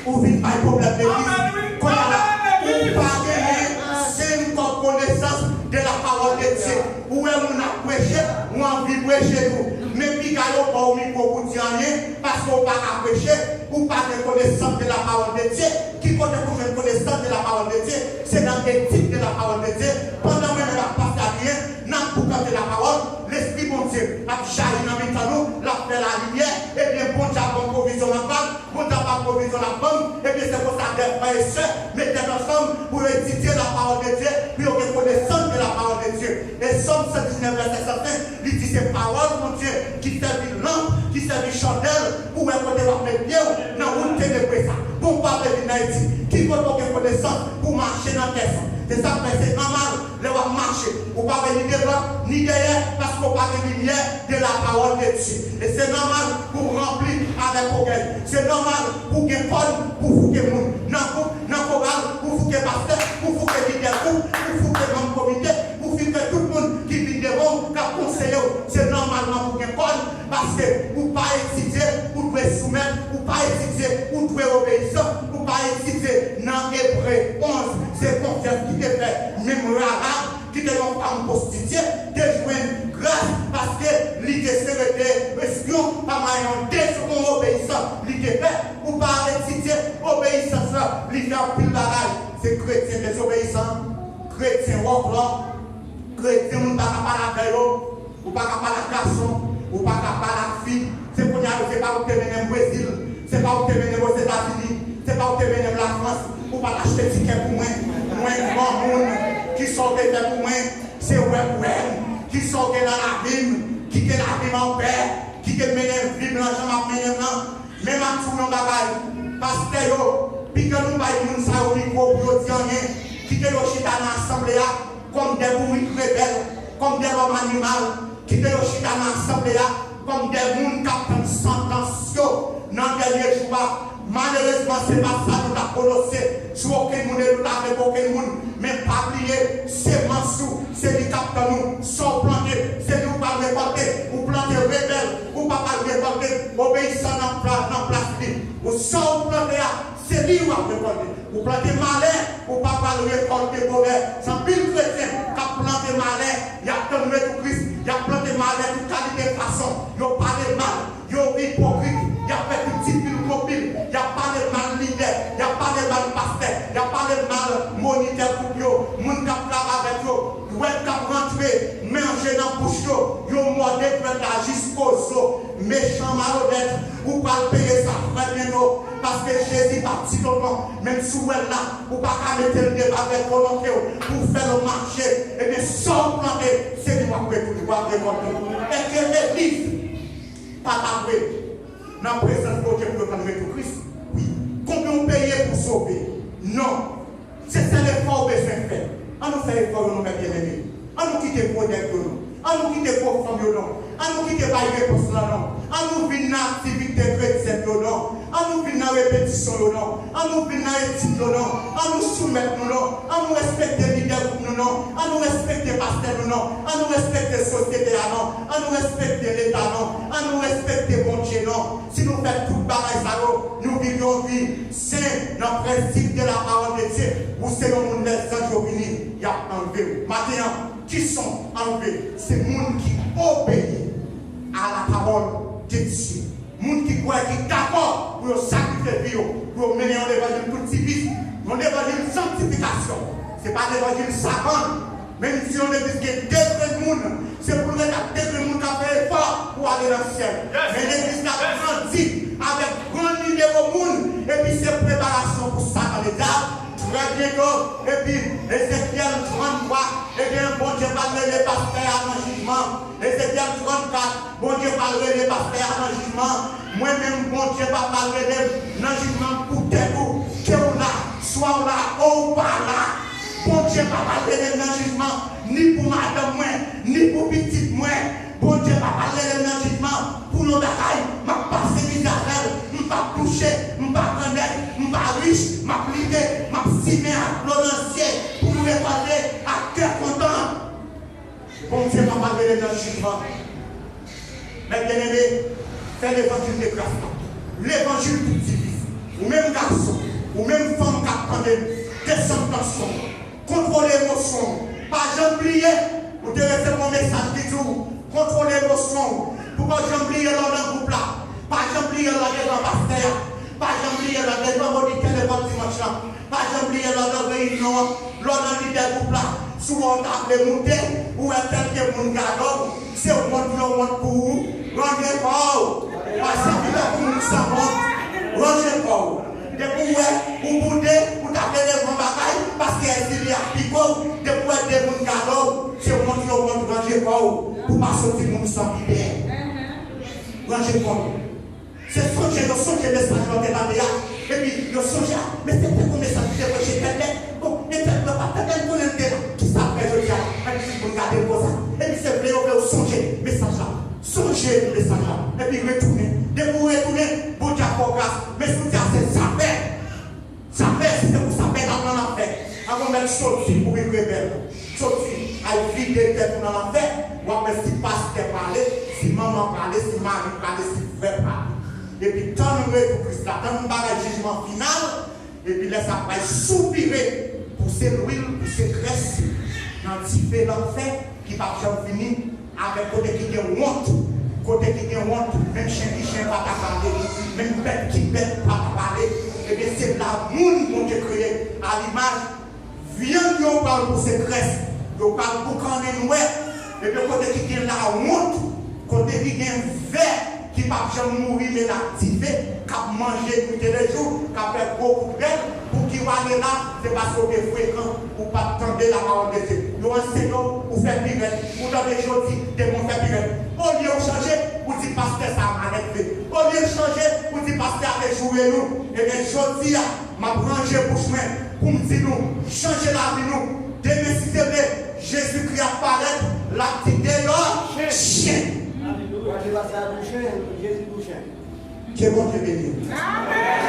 ou vin bay pwoblèm legliz. Kounye a la, ou pa genyen senk kòb konesans de la parole de Dieu. Ou wè moun ap preche, ou anvi preche tou. Men piga yo ba w mikwo pou di anyen, paske w pa ka preche, ou pa gen konesans de la parole de Dieu. Ki kote pou jwenn konesans de la parole de Dieu? Se nan etid de la parole de Dieu. Pandan mwen menm ak pastè Adrien, n ap boukante lapawòl, Lespri Bondye ap jayi nan mitan nou, l ap fè lalimyè. Ebyen, Bondye ap ban m pwovizyon m ap ba l, Bondye ap ba m pwovizyon l ap ban m. Ebyen, se konsa, dè frè e sè, met tèt ansanm pou yo etidye lapawòl de Dye, pou yo gen konesans de lapawòl de Dye. E Sòm san diznèf, vèsè san senk, li di se pawòl Bondye ki sèvi lanp, ki sèvi chandèl, pou wè kote w ap met pye w nan wout tenebre sa. Bon, w pa vle vin nan etid. Ki kote w gen konesans pou w mache nan tè sa? Se sa k fè se nòmal lè w ap mache, ou pa wè ni devan, ni dèyè, paske w pa gen limyè de la parole de Dieu. E se nòmal pou w ranpli avèk ògèy. Se nòmal pou w gen kòn pou w fouke moun. Nan gwoup, nan koral, pou w fouke pastè, pou w fouke lidè gwoup, pou w fouke manm komite, pou w fouke tout moun ki vin devan w, k ap konseye w. Se nòmalman pou w gen kòn, paske ou pa etidye, ou dwe soumèt, ou pa etidye, ou dwe obeyisan, ou pa etidye nan Ebre onz. Se konfyans ki te fè menm Rahab, ki te yon fanm pwostitye, te jwenn gras paske li te sere de espyon pa mwayen yon dezobeyisans li te fè. Ou pa etidye obeyisan Li fè anpil bagay. Se kretyen dezobeyisan, kretyen wòklò, kretyen moun pa ka pale avè yo, ou pa ka pale ak gason, ou pa ka pale ak fi. Se kounye a yo, se pa ou ki te mennen m Brezil, se pa ou ki te mennen m Ozetazini, se pa ou ki te mennen m Lafrans, ou pa t achte tikè pou mwen. Mwen, granmoun, kisa w te fè pou mwen? Se wè pou wè m. Kisa w gen nan lavi m? Kite lavi m anpè. Kite m mennen vi m nan jan m ap mennen l lan. Men m ap di w yon bagay, pastè yo, piga nou bay moun sa yo mikwo pou yo di anyen, kite yo chita nan asanble a kòm de bourik rebèl, kòm de lòm animal, kite yo chita nan asanble a kòm de moun k ap tann santans yo nan dènye jou a. Malerezman, se pa sa nou t ap pwononse sou okenn moun e nou t avèk okenn moun. Men pa bliye, semans ou, se li k ap tann ou. Sa w plante, se li w pral rekòlte. Ou plante rebèl, ou pa pral rekòlte obeyisan nan pla-, nan plas li. Ou, sa w plante a, se li w ap rekòlte. Ou plante malè, ou pa pral rekòlte bonè. Gen anpil kretyen k ap plante malè, y ap tann retou Kris, y ap plante malè tout kalite fason. Yo pale mal, yo ipokrit, y ap fè tout ti pil gwo pil, y ap pale mal lidè, y ap pale mal pastè, y ap pale mal monitè gwoup yo, moun k ap travay avèk yo, dwèt k ap rantre, manje nan bouch yo, yo mòde dwèt la jisko zo. Mechan malonèt, ou pral peye sa trè byento, paske Jezi pa ti tonton, menm si w wè l la, ou pa ka mete l devan avèk volonte w pou w fè l mache. Ebyen, sa w plante, se li w ap retounen, w ap rekòlte. Èske legliz pa ta dwe nan prezans Bondye pou yo tann retou Kris? Wi. Konbyen w peye pou sove? Non. Se sèl efò w bezwen fè. An nou fè efò yo non, mè byeneme. An nou kite gwo nèg yo non. An nou kite gwo fanm yo non. An nou kite bay repons lan non. An nou vin nan aktivite kretyèn yo non. An nou vin nan repetisyon yo non. An nou vin nan etid yo non. An nou soumèt nou non. An nou respekte lidè gwoup nou non. An nou respekte pastè nou non. An nou respekte sosyete a non. An nou respekte Leta non. An nou respekte Bondye non. Si nou fè tout bagay sa yo, nou viv yon vi sen nan prensip de la parole de Dieu, ou se yon moun lèzanj yo vini, y ap anlve w. Maten an, kisa w anlve? Se moun ki obeyi a la parole de Dieu. Moun ki kwè, ki dakò pou yo sakrifye vi yo, pou yo mennen yon levanjil tout sivis, yon levanjil sanktifikasyon. Se pa levanjil savann. Menm si yon legliz gen de grenn moun, se pou l ret ak de grenn moun k ap fè efò pou ale nan syèl. Men legliz la grandi avèk gran nimewo moun, epi se preparasyon pou Satan Ledyab. Trè byento, epi Ezekyèl tranntwa, ebyen, Bondye pral rele pastè a nan jijman. Ezekyèl trannkat, Bondye pral rele pastè a nan jijman. Mwen menm, Bondye pa pral rele m nan jijman pou tèt ou, ke w la, swa w la, ou pa la. Bondye pa pral rele m nan jijman, ni pou madanm mwen, ni pou pitit mwen. Bondye pa pral rele m nan jijman pou yon bagay. M ap pase mizè avè l, m p ap touche, m pa grannèg, m pa rich, m ap lite, m ap simen ak dlo nan zye pou m rekòlte ak kè kontan. Bondye pa pral rele nan jijman. Mè byeneme, fè levanjil de gras la. Levanjil pou ti fi. Ou menm gason, ou menm fanm k ap tande m, desann tansyon w. Kontwole emosyon w. Pa janm bliye, ou te resevwa yon mesaj ki di w, kontwole emosyon w. Pou pa janm bliye lè w nan gwoup la. Pa janm bliye lè w devan pastè a. Pa janm bliye lè w devan monitè lekòl dimanch lan. Pa janm bliye lè w nan reyinyon an, lè w nan lidè gwoup la, si w wè w ta vle moute, ou wè kèlke moun gade w, se wont yo wont pou ou, ranje kò w. Pa sèvi tankou moun sanwont, ranje kò w. Depi w wè ou boude, ou ta vle leve yon bagay, paske èzili ap pike w, depi w wè de moun gade w, se wont yo wont, ranje kò w, pou w pa soti moun san pidè. Ranje kò w. Se sonje, yo sonje mesaj lan te tande a. Epi, yo sonje a, men se te gon mesaj ki te preche tèl lè. Bon, men tèl lè pa tande l konnen l te la. Kisa l fè jodi a? Ann di moun gade l konsa. Epi se vle yo vle w sonje mesaj la. Sonje mesaj la. Epi retounen. Depi w retounen, Bondye ap fè w gras. Men si w di a se zafè. Zafè, si se pou sa, pèt ap nan lanfè. Avan mèt soti kouri rebèl. Soti, al vide tèt ou nan lanfè. W ap wè si pastè prale, si manman prale, si mari prale, si frè prale. Epi tann retou Kris la, tann bagay jijman final. Epi lè sa pral soupire, pouse lwil, pouse grès nan dife lanfè ki p ap janm fini. Avèk kote ki gen wont, kote ki gen wont, menm chen ki chen pa ta pale, menm bèt ki bèt pa ta pale. Ebyen, se la moun Yo pral pouse krès, yo pral boukannen nwè, epi kote ki gen lawont, kote ki gen vè ki p ap janm mouri men l ap dife, k ap manje nwit e de jou, k ap fè gwo kout rèl, pou ki w ale la, se paske w te frekan, ou pa t tande lapawòl de Dye. Yo anseye w, ou fè pirèt, ou tande jodi, demen w fè pirèt. Olye w chanje, ou di pastè sa a malelve. Olye w chanje, ou di pastè a te joure nou. Ebyen, jodi a, m ap ranje bouch mwen pou m di nou, chanje lavi nou. Demen, si Dye vle, Jezikri ap parèt, l ap di, "Deyò, chen!" Alelouya. Jezi pou chen, Jezi pou chen. Ke Bondye beni w.